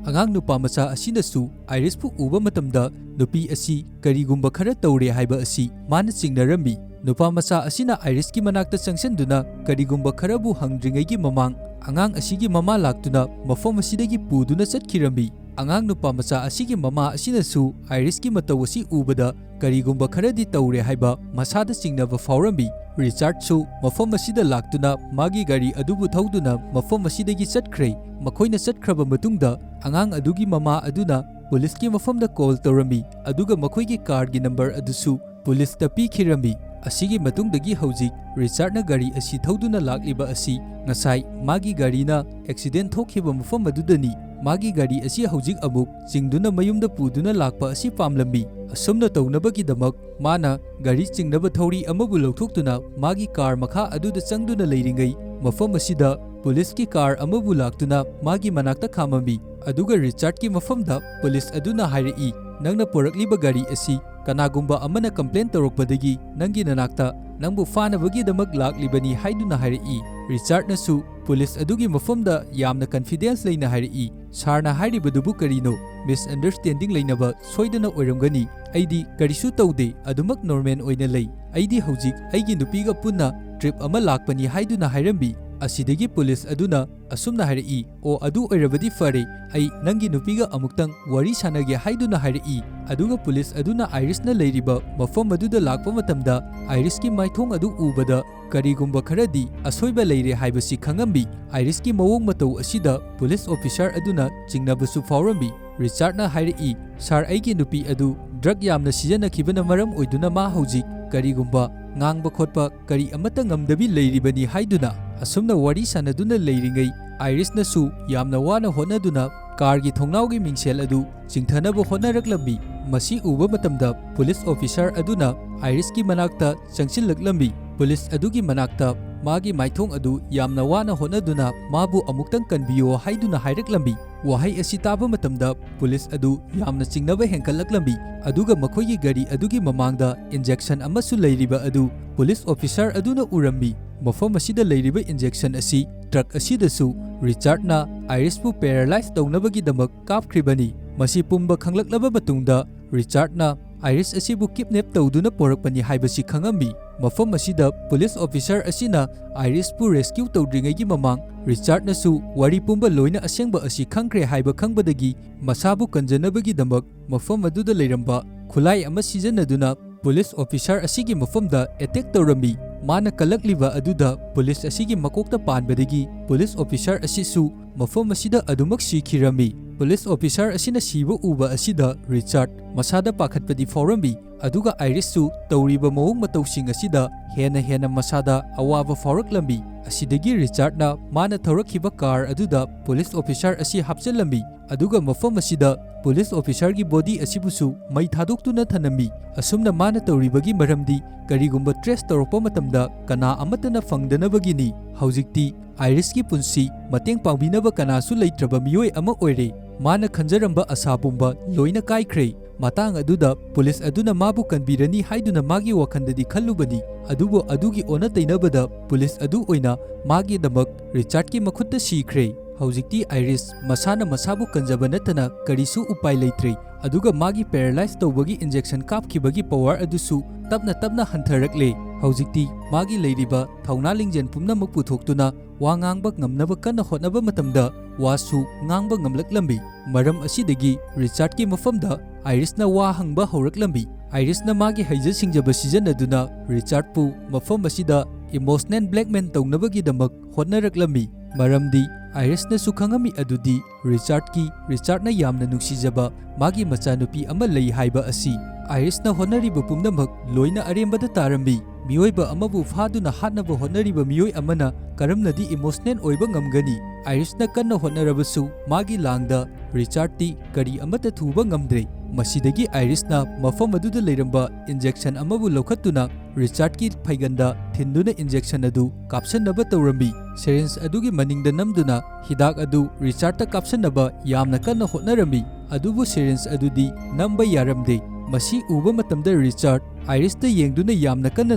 ꯑꯉꯥꯡ ꯅꯨꯄꯥ ꯃꯆꯥ ꯑꯁꯤꯅꯁꯨ ꯑꯥꯏꯔꯤꯁꯄꯨ ꯎꯕ ꯃꯇꯝꯗ ꯅꯨꯄꯤ ꯑꯁꯤ ꯀꯔꯤꯒꯨꯝꯕ ꯈꯔ ꯇꯧꯔꯦ ꯍꯥꯏꯕ ꯑꯁꯤ ꯃꯥꯅ ꯆꯤꯡꯅꯔꯝꯃꯤ꯫ ꯅꯨꯄꯥ ꯃꯆꯥ ꯑꯁꯤꯅ ꯑꯥꯏꯔꯤꯁꯀꯤ ꯃꯅꯥꯛꯇ ꯆꯪꯁꯤꯟꯗꯨꯅ ꯀꯔꯤꯒꯨꯝꯕ ꯈꯔꯕꯨ ꯍꯪꯗ꯭ꯔꯤꯉꯩꯒꯤ ꯃꯃꯥꯡ ꯑꯉꯥꯡ ꯑꯁꯤꯒꯤ ꯃꯃꯥ ꯂꯥꯛꯇꯨꯅ ꯃꯐꯝ ꯑꯁꯤꯗꯒꯤ ꯄꯨꯗꯨꯅ ꯆꯠꯈꯤꯔꯝꯃꯤ꯫ ꯑꯉꯥꯡ ꯅꯨꯄꯥ ꯃꯆꯥ ꯑꯁꯤꯒꯤ ꯃꯃꯥ ꯑꯁꯤꯅꯁꯨ ꯑꯥꯏꯔꯤꯁꯀꯤ ꯃꯇꯧ ꯑꯁꯤ ꯎꯕꯗ ꯀꯔꯤꯒꯨꯝꯕ ꯈꯔꯗꯤ ꯇꯧꯔꯦ ꯍꯥꯏꯕ ꯃꯁꯥꯗ ꯆꯤꯡꯅꯕ ꯐꯥꯎꯔꯝꯃꯤ꯫ ꯔꯤꯆꯥꯔꯗꯁꯨ ꯃꯐꯝ ꯑꯁꯤꯗ ꯂꯥꯛꯇꯨꯅ ꯃꯥꯒꯤ ꯒꯥꯔꯤ ꯑꯗꯨꯕꯨ ꯊꯧꯗꯨꯅ ꯃꯐꯝ ꯑꯁꯤꯗꯒꯤ ꯆꯠꯈ꯭ꯔꯦ꯫ ꯃꯈꯣꯏꯅ ꯆꯠꯈ꯭ꯔꯕ ꯃꯇꯨꯡꯗ ꯑꯉꯥꯡ ꯑꯗꯨꯒꯤ ꯃꯃꯥ ꯑꯗꯨꯅ ꯄꯨꯂꯤꯁꯀꯤ ꯃꯐꯝꯗ ꯀꯣꯜ ꯇꯧꯔꯝꯃꯤ, ꯑꯗꯨꯒ ꯃꯈꯣꯏꯒꯤ ꯀꯥꯔꯒꯤ ꯅꯝꯕꯔ ꯑꯗꯨꯁꯨ ꯄꯨꯂꯤꯁꯇ ꯄꯤꯈꯤꯔꯝꯃꯤ꯫ ꯑꯁꯤꯒꯤ ꯃꯇꯨꯡꯗꯒꯤ ꯍꯧꯖꯤꯛ ꯔꯤꯆꯥꯔꯗꯅ ꯒꯥꯔꯤ ꯑꯁꯤ ꯊꯧꯗꯨꯅ ꯂꯥꯛꯂꯤꯕ ꯑꯁꯤ ꯉꯁꯥꯏ ꯃꯥꯒꯤ ꯒꯥꯔꯤꯅ ꯑꯦꯛꯁꯤꯗꯦꯟ ꯊꯣꯛꯈꯤꯕ ꯃꯐꯝ ꯑꯗꯨꯗꯅꯤ꯫ ꯃꯥꯒꯤ ꯒꯥꯔꯤ ꯑꯁꯤ ꯍꯧꯖꯤꯛ ꯑꯃꯨꯛ ꯆꯤꯡꯗꯨꯅ ꯃꯌꯨꯝꯗ ꯄꯨꯗꯨꯅ ꯂꯥꯛꯄ ꯑꯁꯤ ꯄꯥꯝꯂꯝꯃꯤ꯫ ꯑꯁꯨꯝꯅ ꯇꯧꯅꯕꯒꯤꯗꯃꯛ ꯃꯥꯅ ꯒꯥꯔꯤ ꯆꯤꯡꯅꯕ ꯊꯧꯔꯤ ꯑꯃꯕꯨ ꯂꯧꯊꯣꯛꯇꯨꯅ ꯃꯥꯒꯤ ꯀꯥꯔ ꯃꯈꯥ ꯑꯗꯨꯗ ꯆꯪꯗꯨꯅ ꯂꯩꯔꯤꯉꯩ ꯃꯐꯝ ꯑꯁꯤꯗ ꯄꯨꯂꯤꯁꯀꯤ ꯀꯥꯔ ꯑꯃꯕꯨ ꯂꯥꯛꯇꯨꯅ ꯃꯥꯒꯤ ꯃꯅꯥꯛꯇ ꯈꯥꯝꯃꯝꯃꯤ꯫ ꯑꯗꯨꯒ ꯔꯤꯆꯥꯔꯗꯀꯤ ꯃꯐꯝꯗ ꯄꯨꯂꯤꯁ ꯑꯗꯨꯅ ꯍꯥꯏꯔꯛꯏ, "ꯅꯪꯅ ꯄꯨꯔꯛꯂꯤꯕ ꯒꯥꯔꯤ ꯑꯁꯤ ꯀꯅꯥꯒꯨꯝꯕ ꯑꯃꯅ ꯀꯝꯄ꯭ꯂꯦꯟ ꯇꯧꯔꯛꯄꯗꯒꯤ ꯅꯪꯒꯤ ꯅꯅꯥꯛꯇ ꯅꯪꯕꯨ ꯐꯥꯅꯕꯒꯤꯗꯃꯛ ꯂꯥꯛꯂꯤꯕꯅꯤ" ꯍꯥꯏꯗꯨꯅ ꯍꯥꯏꯔꯛꯏ꯫ ꯔꯤꯆꯥꯔꯗꯅꯁꯨ ꯄꯨꯂꯤꯁ ꯑꯗꯨꯒꯤ ꯃꯐꯝꯗ ꯌꯥꯝꯅ ꯀꯟꯐꯤꯗꯦꯟꯁ ꯂꯩꯅ ꯍꯥꯏꯔꯛꯏ, "ꯁꯥꯔꯅ ꯍꯥꯏꯔꯤꯕꯗꯨꯕꯨ ꯀꯔꯤꯅꯣ? ꯃꯤꯁꯑꯟꯗꯔꯁ꯭ꯇꯦꯟꯗꯤꯡ ꯂꯩꯅꯕ ꯁꯣꯏꯗꯅ ꯑꯣꯏꯔꯝꯒꯅꯤ꯫ ꯑꯩꯗꯤ ꯀꯔꯤꯁꯨ ꯇꯧꯗꯦ, ꯑꯗꯨꯃꯛ ꯅꯣꯔꯃꯦꯜ ꯑꯣꯏꯅ ꯂꯩ꯫ ꯑꯩꯗꯤ ꯍꯧꯖꯤꯛ ꯑꯩꯒꯤ ꯅꯨꯄꯤꯒ ꯄꯨꯟꯅ ꯇ꯭ꯔꯤꯞ ꯑꯃ ꯂꯥꯛꯄꯅꯤ" ꯍꯥꯏꯗꯨꯅ ꯍꯥꯏꯔꯝꯃꯤ꯫ ꯑꯁꯤꯗꯒꯤ ꯄꯨꯂꯤꯁ ꯑꯗꯨꯅ ꯑꯁꯨꯝꯅ ꯍꯥꯏꯔꯛꯏ, "ꯑꯣ, ꯑꯗꯨ ꯑꯣꯏꯔꯕꯗꯤ ꯐꯔꯦ, ꯑꯩ ꯅꯪꯒꯤ ꯅꯨꯄꯤꯒ ꯑꯃꯨꯛꯇꯪ ꯋꯥꯔꯤ ꯁꯥꯟꯅꯒꯦ" ꯍꯥꯏꯗꯨꯅ ꯍꯥꯏꯔꯛꯏ꯫ ꯑꯗꯨꯒ ꯄꯨꯂꯤꯁ ꯑꯗꯨꯅ ꯑꯥꯏꯔꯤꯁꯅ ꯂꯩꯔꯤꯕ ꯃꯐꯝ ꯑꯗꯨꯗ ꯂꯥꯛꯄ ꯃꯇꯝꯗ ꯑꯥꯏꯔꯤꯁꯀꯤ ꯃꯥꯏꯊꯣꯡ ꯑꯗꯨ ꯎꯕꯗ ꯀꯔꯤꯒꯨꯝꯕ ꯈꯔꯗꯤ ꯑꯁꯣꯏꯕ ꯂꯩꯔꯦ ꯍꯥꯏꯕꯁꯤ ꯈꯪꯉꯝꯃꯤ꯫ ꯑꯥꯏꯔꯤꯁꯀꯤ ꯃꯑꯣꯡ ꯃꯇꯧ ꯑꯁꯤꯗ ꯄꯨꯂꯤꯁ ꯑꯣꯐꯤꯁꯥꯔ ꯑꯗꯨꯅ ꯆꯤꯡꯅꯕꯁꯨ ꯐꯥꯎꯔꯝꯃꯤ꯫ ꯔꯤꯆꯥꯔꯗꯅ ꯍꯥꯏꯔꯛꯏ, "ꯁꯥꯔ, ꯑꯩꯒꯤ ꯅꯨꯄꯤ ꯑꯗꯨ ꯗ꯭ꯔꯒ ꯌꯥꯝꯅ ꯁꯤꯖꯤꯟꯅꯈꯤꯕꯅ ꯃꯔꯝ ꯑꯣꯏꯗꯨꯅ ꯃꯥ ꯍꯧꯖꯤꯛ ꯀꯔꯤꯒꯨꯝꯕ ꯉꯥꯡꯕ ꯈꯣꯠꯄ ꯀꯔꯤ ꯑꯃꯠꯇ ꯉꯝꯗꯕꯤ ꯂꯩꯔꯤꯕꯅꯤ" ꯍꯥꯏꯗꯨꯅ꯫ ꯑꯁꯨꯝꯅ ꯋꯥꯔꯤ ꯁꯥꯟꯅꯗꯨꯅ ꯂꯩꯔꯤꯉꯩ ꯑꯥꯏꯔꯤꯁꯅꯁꯨ ꯌꯥꯝꯅ ꯋꯥꯅ ꯍꯣꯠꯅꯗꯨꯅ ꯀꯥꯔꯒꯤ ꯊꯣꯡꯅꯥꯎꯒꯤ ꯃꯤꯡꯁꯦꯜ ꯑꯗꯨ ꯆꯤꯡꯊꯅꯕ ꯍꯣꯠꯅꯔꯛꯂꯝꯃꯤ꯫ ꯃꯁꯤ ꯎꯕ ꯃꯇꯝꯗ ꯄꯨꯂꯤꯁ ꯑꯣꯐꯤꯁꯥꯔ ꯑꯗꯨꯅ ꯑꯥꯏꯔꯤꯁꯀꯤ ꯃꯅꯥꯛꯇ ꯆꯪꯁꯤꯜꯂꯛꯂꯝꯃꯤ꯫ ꯄꯨꯂꯤꯁ ꯑꯗꯨꯒꯤ ꯃꯅꯥꯛꯇ ꯃꯥꯒꯤ ꯃꯥꯏꯊꯣꯡ ꯑꯗꯨ ꯌꯥꯝꯅ ꯋꯥꯅ ꯍꯣꯠꯅꯗꯨꯅ ꯃꯥꯕꯨ ꯑꯃꯨꯛꯇꯪ ꯀꯟꯕꯤꯌꯣ ꯍꯥꯏꯗꯨꯅ ꯍꯥꯏꯔꯛꯂꯝꯃꯤ꯫ ꯋꯥꯍꯩ ꯑꯁꯤ ꯇꯥꯕ ꯃꯇꯝꯗ ꯄꯨꯂꯤꯁ ꯑꯗꯨ ꯌꯥꯝꯅ ꯆꯤꯡꯅꯕ ꯍꯦꯟꯒꯠꯂꯛꯂꯝꯃꯤ, ꯑꯗꯨꯒ ꯃꯈꯣꯏꯒꯤ ꯒꯥꯔꯤ ꯑꯗꯨꯒꯤ ꯃꯃꯥꯡꯗ ꯏꯟꯖꯦꯛꯁꯟ ꯑꯃꯁꯨ ꯂꯩꯔꯤꯕ ꯑꯗꯨ ꯄꯨꯂꯤꯁ ꯑꯣꯐꯤꯁꯥꯔ ꯑꯗꯨꯅ ꯎꯔꯝꯃꯤ꯫ ꯃꯐꯝ ꯑꯁꯤꯗ ꯂꯩꯔꯤꯕ ꯏꯟꯖꯦꯛꯁꯟ ꯑꯁꯤ ꯇ꯭ꯔꯛ ꯑꯁꯤꯗꯁꯨ ꯔꯤꯆꯥꯔꯗꯅ ꯑꯥꯏꯔꯤꯁꯄꯨ ꯄꯦꯔꯥꯂꯥꯏꯖ ꯇꯧꯅꯕꯒꯤꯗꯃꯛ ꯀꯥꯞꯈ꯭ꯔꯤꯕꯅꯤ꯫ ꯃꯁꯤ ꯄꯨꯝꯕ ꯈꯪꯂꯛꯂꯕ ꯃꯇꯨꯡꯗ ꯔꯤꯆꯥꯔꯗꯅ ꯑꯥꯏꯔꯤꯁ ꯑꯁꯤꯕꯨ ꯀꯤꯗꯅꯦꯞ ꯇꯧꯗꯨꯅ ꯄꯣꯔꯛꯄꯅꯤ ꯍꯥꯏꯕꯁꯤ ꯈꯪꯉꯝꯃꯤ꯫ ꯃꯐꯝ ꯑꯁꯤꯗ ꯄꯨꯂꯤꯁ ꯑꯣꯐꯤꯁꯥꯔ ꯑꯁꯤꯅ ꯑꯥꯏꯔꯤꯁꯄꯨ ꯔꯦꯁꯀ꯭ꯌꯨ ꯇꯧꯗ꯭ꯔꯤꯉꯩꯒꯤ ꯃꯃꯥꯡ, ꯔꯤꯆꯥꯔꯗꯅꯁꯨ ꯋꯥꯔꯤ ꯄꯨꯝꯕ ꯂꯣꯏꯅ ꯑꯁꯦꯡꯕ ꯑꯁꯤ ꯈꯪꯈ꯭ꯔꯦ ꯍꯥꯏꯕ ꯈꯪꯕꯗꯒꯤ, ꯃꯁꯥꯕꯨ ꯀꯟꯖꯅꯕꯒꯤꯗꯃꯛ ꯃꯐꯝ ꯑꯗꯨꯗ ꯂꯩꯔꯝꯕ ꯈꯨꯠꯂꯥꯏ ꯑꯃ ꯁꯤꯖꯤꯟꯅꯗꯨꯅ ꯄꯨꯂꯤꯁ ꯑꯣꯐꯤꯁꯥꯔ ꯑꯁꯤꯒꯤ ꯃꯐꯝꯗ ꯑꯦꯇꯦꯛ ꯇꯧꯔꯝꯃꯤ꯫ ꯃꯥꯅ ꯀꯜꯂꯛꯂꯤꯕ ꯑꯗꯨꯗ ꯄꯨꯂꯤꯁ ꯑꯁꯤꯒꯤ ꯃꯀꯣꯛꯇ ꯄꯥꯟꯕꯗꯒꯤ ꯄꯨꯂꯤꯁ ꯑꯣꯐꯤꯁꯥꯔ ꯑꯁꯤꯁꯨ ꯃꯐꯝ ꯑꯁꯤꯗ ꯑꯗꯨꯃꯛ ꯁꯤꯈꯤꯔꯝꯃꯤ꯫ ꯄꯨꯂꯤꯁ ꯑꯣꯐꯤꯁꯥꯔ ꯑꯁꯤꯅ ꯁꯤꯕ ꯎꯕ ꯑꯁꯤꯗ ꯔꯤꯆꯥꯔꯗ ꯃꯁꯥꯗ ꯄꯥꯈꯠꯄꯗꯤ ꯐꯥꯎꯔꯝꯃꯤ, ꯑꯗꯨꯒ ꯑꯥꯏꯔꯤꯁꯁꯨ ꯇꯧꯔꯤꯕ ꯃꯑꯣꯡ ꯃꯇꯧꯁꯤꯡ ꯑꯁꯤꯗ ꯍꯦꯟꯅ ꯍꯦꯟꯅ ꯃꯁꯥꯗ ꯑꯋꯥꯕ ꯐꯥꯎꯔꯛꯂꯝꯃꯤ꯫ ꯑꯁꯤꯗꯒꯤ ꯔꯤꯆꯥꯔꯗꯅ ꯃꯥꯅ ꯊꯧꯔꯛꯈꯤꯕ ꯀꯥꯔ ꯑꯗꯨꯗ ꯄꯨꯂꯤꯁ ꯑꯣꯐꯤꯁꯥꯔ ꯑꯁꯤ ꯍꯥꯞꯆꯤꯜꯂꯝꯃꯤ, ꯑꯗꯨꯒ ꯃꯐꯝ ꯑꯁꯤꯗ ꯄꯨꯂꯤꯁ ꯑꯣꯐꯤꯁꯥꯔꯒꯤ ꯕꯣꯗꯤ ꯑꯁꯤꯕꯨꯁꯨ ꯃꯩ ꯊꯥꯗꯣꯛꯇꯨꯅ ꯊꯅꯝꯃꯤ꯫ ꯑꯁꯨꯝꯅ ꯃꯥꯅ ꯇꯧꯔꯤꯕꯒꯤ ꯃꯔꯝꯗꯤ ꯀꯔꯤꯒꯨꯝꯕ ꯇ꯭ꯔꯦꯁ ꯇꯧꯔꯛꯄ ꯃꯇꯝꯗ ꯀꯅꯥ ꯑꯃꯠꯇꯅ ꯐꯪꯗꯅꯕꯒꯤꯅꯤ꯫ ꯍꯧꯖꯤꯛꯇꯤ ꯑꯥꯏꯔꯤꯁꯀꯤ ꯄꯨꯟꯁꯤ ꯃꯇꯦꯡ ꯄꯥꯡꯕꯤꯅꯕ ꯀꯅꯥꯁꯨ ꯂꯩꯇ꯭ꯔꯕ ꯃꯤꯑꯣꯏ ꯑꯃ ꯑꯣꯏꯔꯦ꯫ ꯃꯥꯅ ꯈꯟꯖꯔꯝꯕ ꯑꯁꯥ ꯄꯨꯝꯕ ꯂꯣꯏꯅ ꯀꯥꯏꯈ꯭ꯔꯦ꯫ ꯃꯇꯥꯡ ꯑꯗꯨꯗ ꯄꯨꯂꯤꯁ ꯑꯗꯨꯅ ꯃꯥꯕꯨ ꯀꯟꯕꯤꯔꯅꯤ ꯍꯥꯏꯗꯨꯅ ꯃꯥꯒꯤ ꯋꯥꯈꯜꯗꯗꯤ ꯈꯜꯂꯨꯕꯅꯤ, ꯑꯗꯨꯕꯨ ꯑꯗꯨꯒꯤ ꯑꯣꯟꯅ ꯇꯩꯅꯕꯗ ꯄꯨꯂꯤꯁ ꯑꯗꯨ ꯑꯣꯏꯅ ꯃꯥꯒꯤꯗꯃꯛ ꯔꯤꯆꯥꯔꯗꯀꯤ ꯃꯈꯨꯠꯇ ꯁꯤꯈ꯭ꯔꯦ꯫ ꯍꯧꯖꯤꯛꯇꯤ ꯑꯥꯏꯔꯤꯁ ꯃꯁꯥꯅ ꯃꯁꯥꯕꯨ ꯀꯟꯖꯕ ꯅꯠꯇꯅ ꯀꯔꯤꯁꯨ ꯎꯄꯥꯏ ꯂꯩꯇ꯭ꯔꯦ, ꯑꯗꯨꯒ ꯃꯥꯒꯤ ꯄꯦꯔꯥꯂꯥꯏꯖ ꯇꯧꯕꯒꯤ ꯏꯟꯖꯦꯛꯁꯟ ꯀꯥꯞꯈꯤꯕꯒꯤ ꯄꯋꯥꯔ ꯑꯗꯨꯁꯨ ꯇꯞꯅ ꯇꯞꯅ ꯍꯟꯊꯔꯛꯂꯦ꯫ ꯍꯧꯖꯤꯛꯇꯤ ꯃꯥꯒꯤ ꯂꯩꯔꯤꯕ ꯊꯧꯅꯥ ꯂꯤꯡꯖꯦꯜ ꯄꯨꯝꯅꯃꯛ ꯄꯨꯊꯣꯛꯇꯨꯅ ꯋꯥ ꯉꯥꯡꯕ ꯉꯝꯅꯕ ꯀꯟꯅ ꯍꯣꯠꯅꯕ ꯃꯇꯝꯗ ꯋꯥꯁꯨ ꯉꯥꯡꯕ ꯉꯝꯂꯛꯂꯝꯃꯤ꯫ ꯃꯔꯝ ꯑꯁꯤꯗꯒꯤ ꯔꯤꯆꯥꯔꯗꯀꯤ ꯃꯐꯝꯗ ꯑꯥꯏꯔꯤꯁꯅ ꯋꯥ ꯍꯪꯕ ꯍꯧꯔꯛꯂꯝꯃꯤ꯫ ꯑꯥꯏꯔꯤꯁꯅ ꯃꯥꯒꯤ ꯍꯩꯖ ꯁꯤꯡꯖꯕ ꯁꯤꯖꯤꯟꯅꯗꯨꯅ ꯔꯤꯆꯥꯔꯗꯄꯨ ꯃꯐꯝ ꯑꯁꯤꯗ ꯏꯃꯣꯁꯅꯦꯜ ꯕ꯭ꯂꯦꯛꯃꯦꯜ ꯇꯧꯅꯕꯒꯤꯗꯃꯛ ꯍꯣꯠꯅꯔꯛꯂꯝꯃꯤ, ꯃꯔꯝꯗꯤ ꯑꯥꯏꯔꯤꯁꯅꯁꯨ ꯈꯪꯉꯝꯃꯤ ꯑꯗꯨꯗꯤ ꯔꯤꯆꯥꯔꯗꯀꯤ, ꯔꯤꯆꯥꯔꯗꯅ ꯌꯥꯝꯅ ꯅꯨꯡꯁꯤꯖꯕ ꯃꯥꯒꯤ ꯃꯆꯥꯅꯨꯄꯤ ꯑꯃ ꯂꯩ ꯍꯥꯏꯕ ꯑꯁꯤ꯫ ꯑꯥꯏꯔꯤꯁꯅ ꯍꯣꯠꯅꯔꯤꯕ ꯄꯨꯝꯅꯃꯛ ꯂꯣꯏꯅ ꯑꯔꯦꯝꯕꯗ ꯇꯥꯔꯝꯃꯤ꯫ ꯃꯤꯑꯣꯏꯕ ꯑꯃꯕꯨ ꯐꯥꯗꯨꯅ ꯍꯥꯠꯅꯕ ꯍꯣꯠꯅꯔꯤꯕ ꯃꯤꯑꯣꯏ ꯑꯃꯅ ꯀꯔꯝꯅꯗꯤ ꯏꯃꯣꯁꯅꯦꯜ ꯑꯣꯏꯕ ꯉꯝꯒꯅꯤ? ꯑꯥꯏꯔꯤꯁꯅ ꯀꯟꯅ ꯍꯣꯠꯅꯔꯕꯁꯨ ꯃꯥꯒꯤ ꯂꯥꯡꯗ ꯔꯤꯆꯥꯔꯗꯇꯤ ꯀꯔꯤ ꯑꯃꯠꯇ ꯊꯨꯕ ꯉꯝꯗ꯭ꯔꯦ꯫ ꯃꯁꯤꯗꯒꯤ ꯑꯥꯏꯔꯤꯁꯅ ꯃꯐꯝ ꯑꯗꯨꯗ ꯂꯩꯔꯝꯕ ꯏꯟꯖꯦꯛꯁꯟ ꯑꯃꯕꯨ ꯂꯧꯈꯠꯇꯨꯅ ꯔꯤꯆꯥꯔꯗꯀꯤ ꯐꯩꯒꯟꯗ ꯊꯤꯟꯗꯨꯅ ꯏꯟꯖꯦꯛꯁꯟ ꯑꯗꯨ ꯀꯥꯞꯁꯟꯅꯕ ꯇꯧꯔꯝꯃꯤ꯫ ꯁꯤꯔꯤꯟꯖ ꯑꯗꯨꯒꯤ ꯃꯅꯤꯡꯗ ꯅꯝꯗꯨꯅ ꯍꯤꯗꯥꯛ ꯑꯗꯨ ꯔꯤꯆꯥꯔꯗꯇ ꯀꯥꯞꯁꯟꯅꯕ ꯌꯥꯝꯅ ꯀꯟꯅ ꯍꯣꯠꯅꯔꯝꯃꯤ, ꯑꯗꯨꯕꯨ ꯁꯤꯔꯤꯟꯖ ꯑꯗꯨꯗꯤ ꯅꯝꯕ ꯌꯥꯔꯝꯗꯦ꯫ ꯃꯁꯤ ꯎꯕ ꯃꯇꯝꯗ ꯔꯤꯆꯥꯔꯗ ꯑꯥꯏꯔꯤꯁꯇ ꯌꯦꯡꯗꯨꯅ ꯌꯥꯝꯅ ꯀꯟꯅ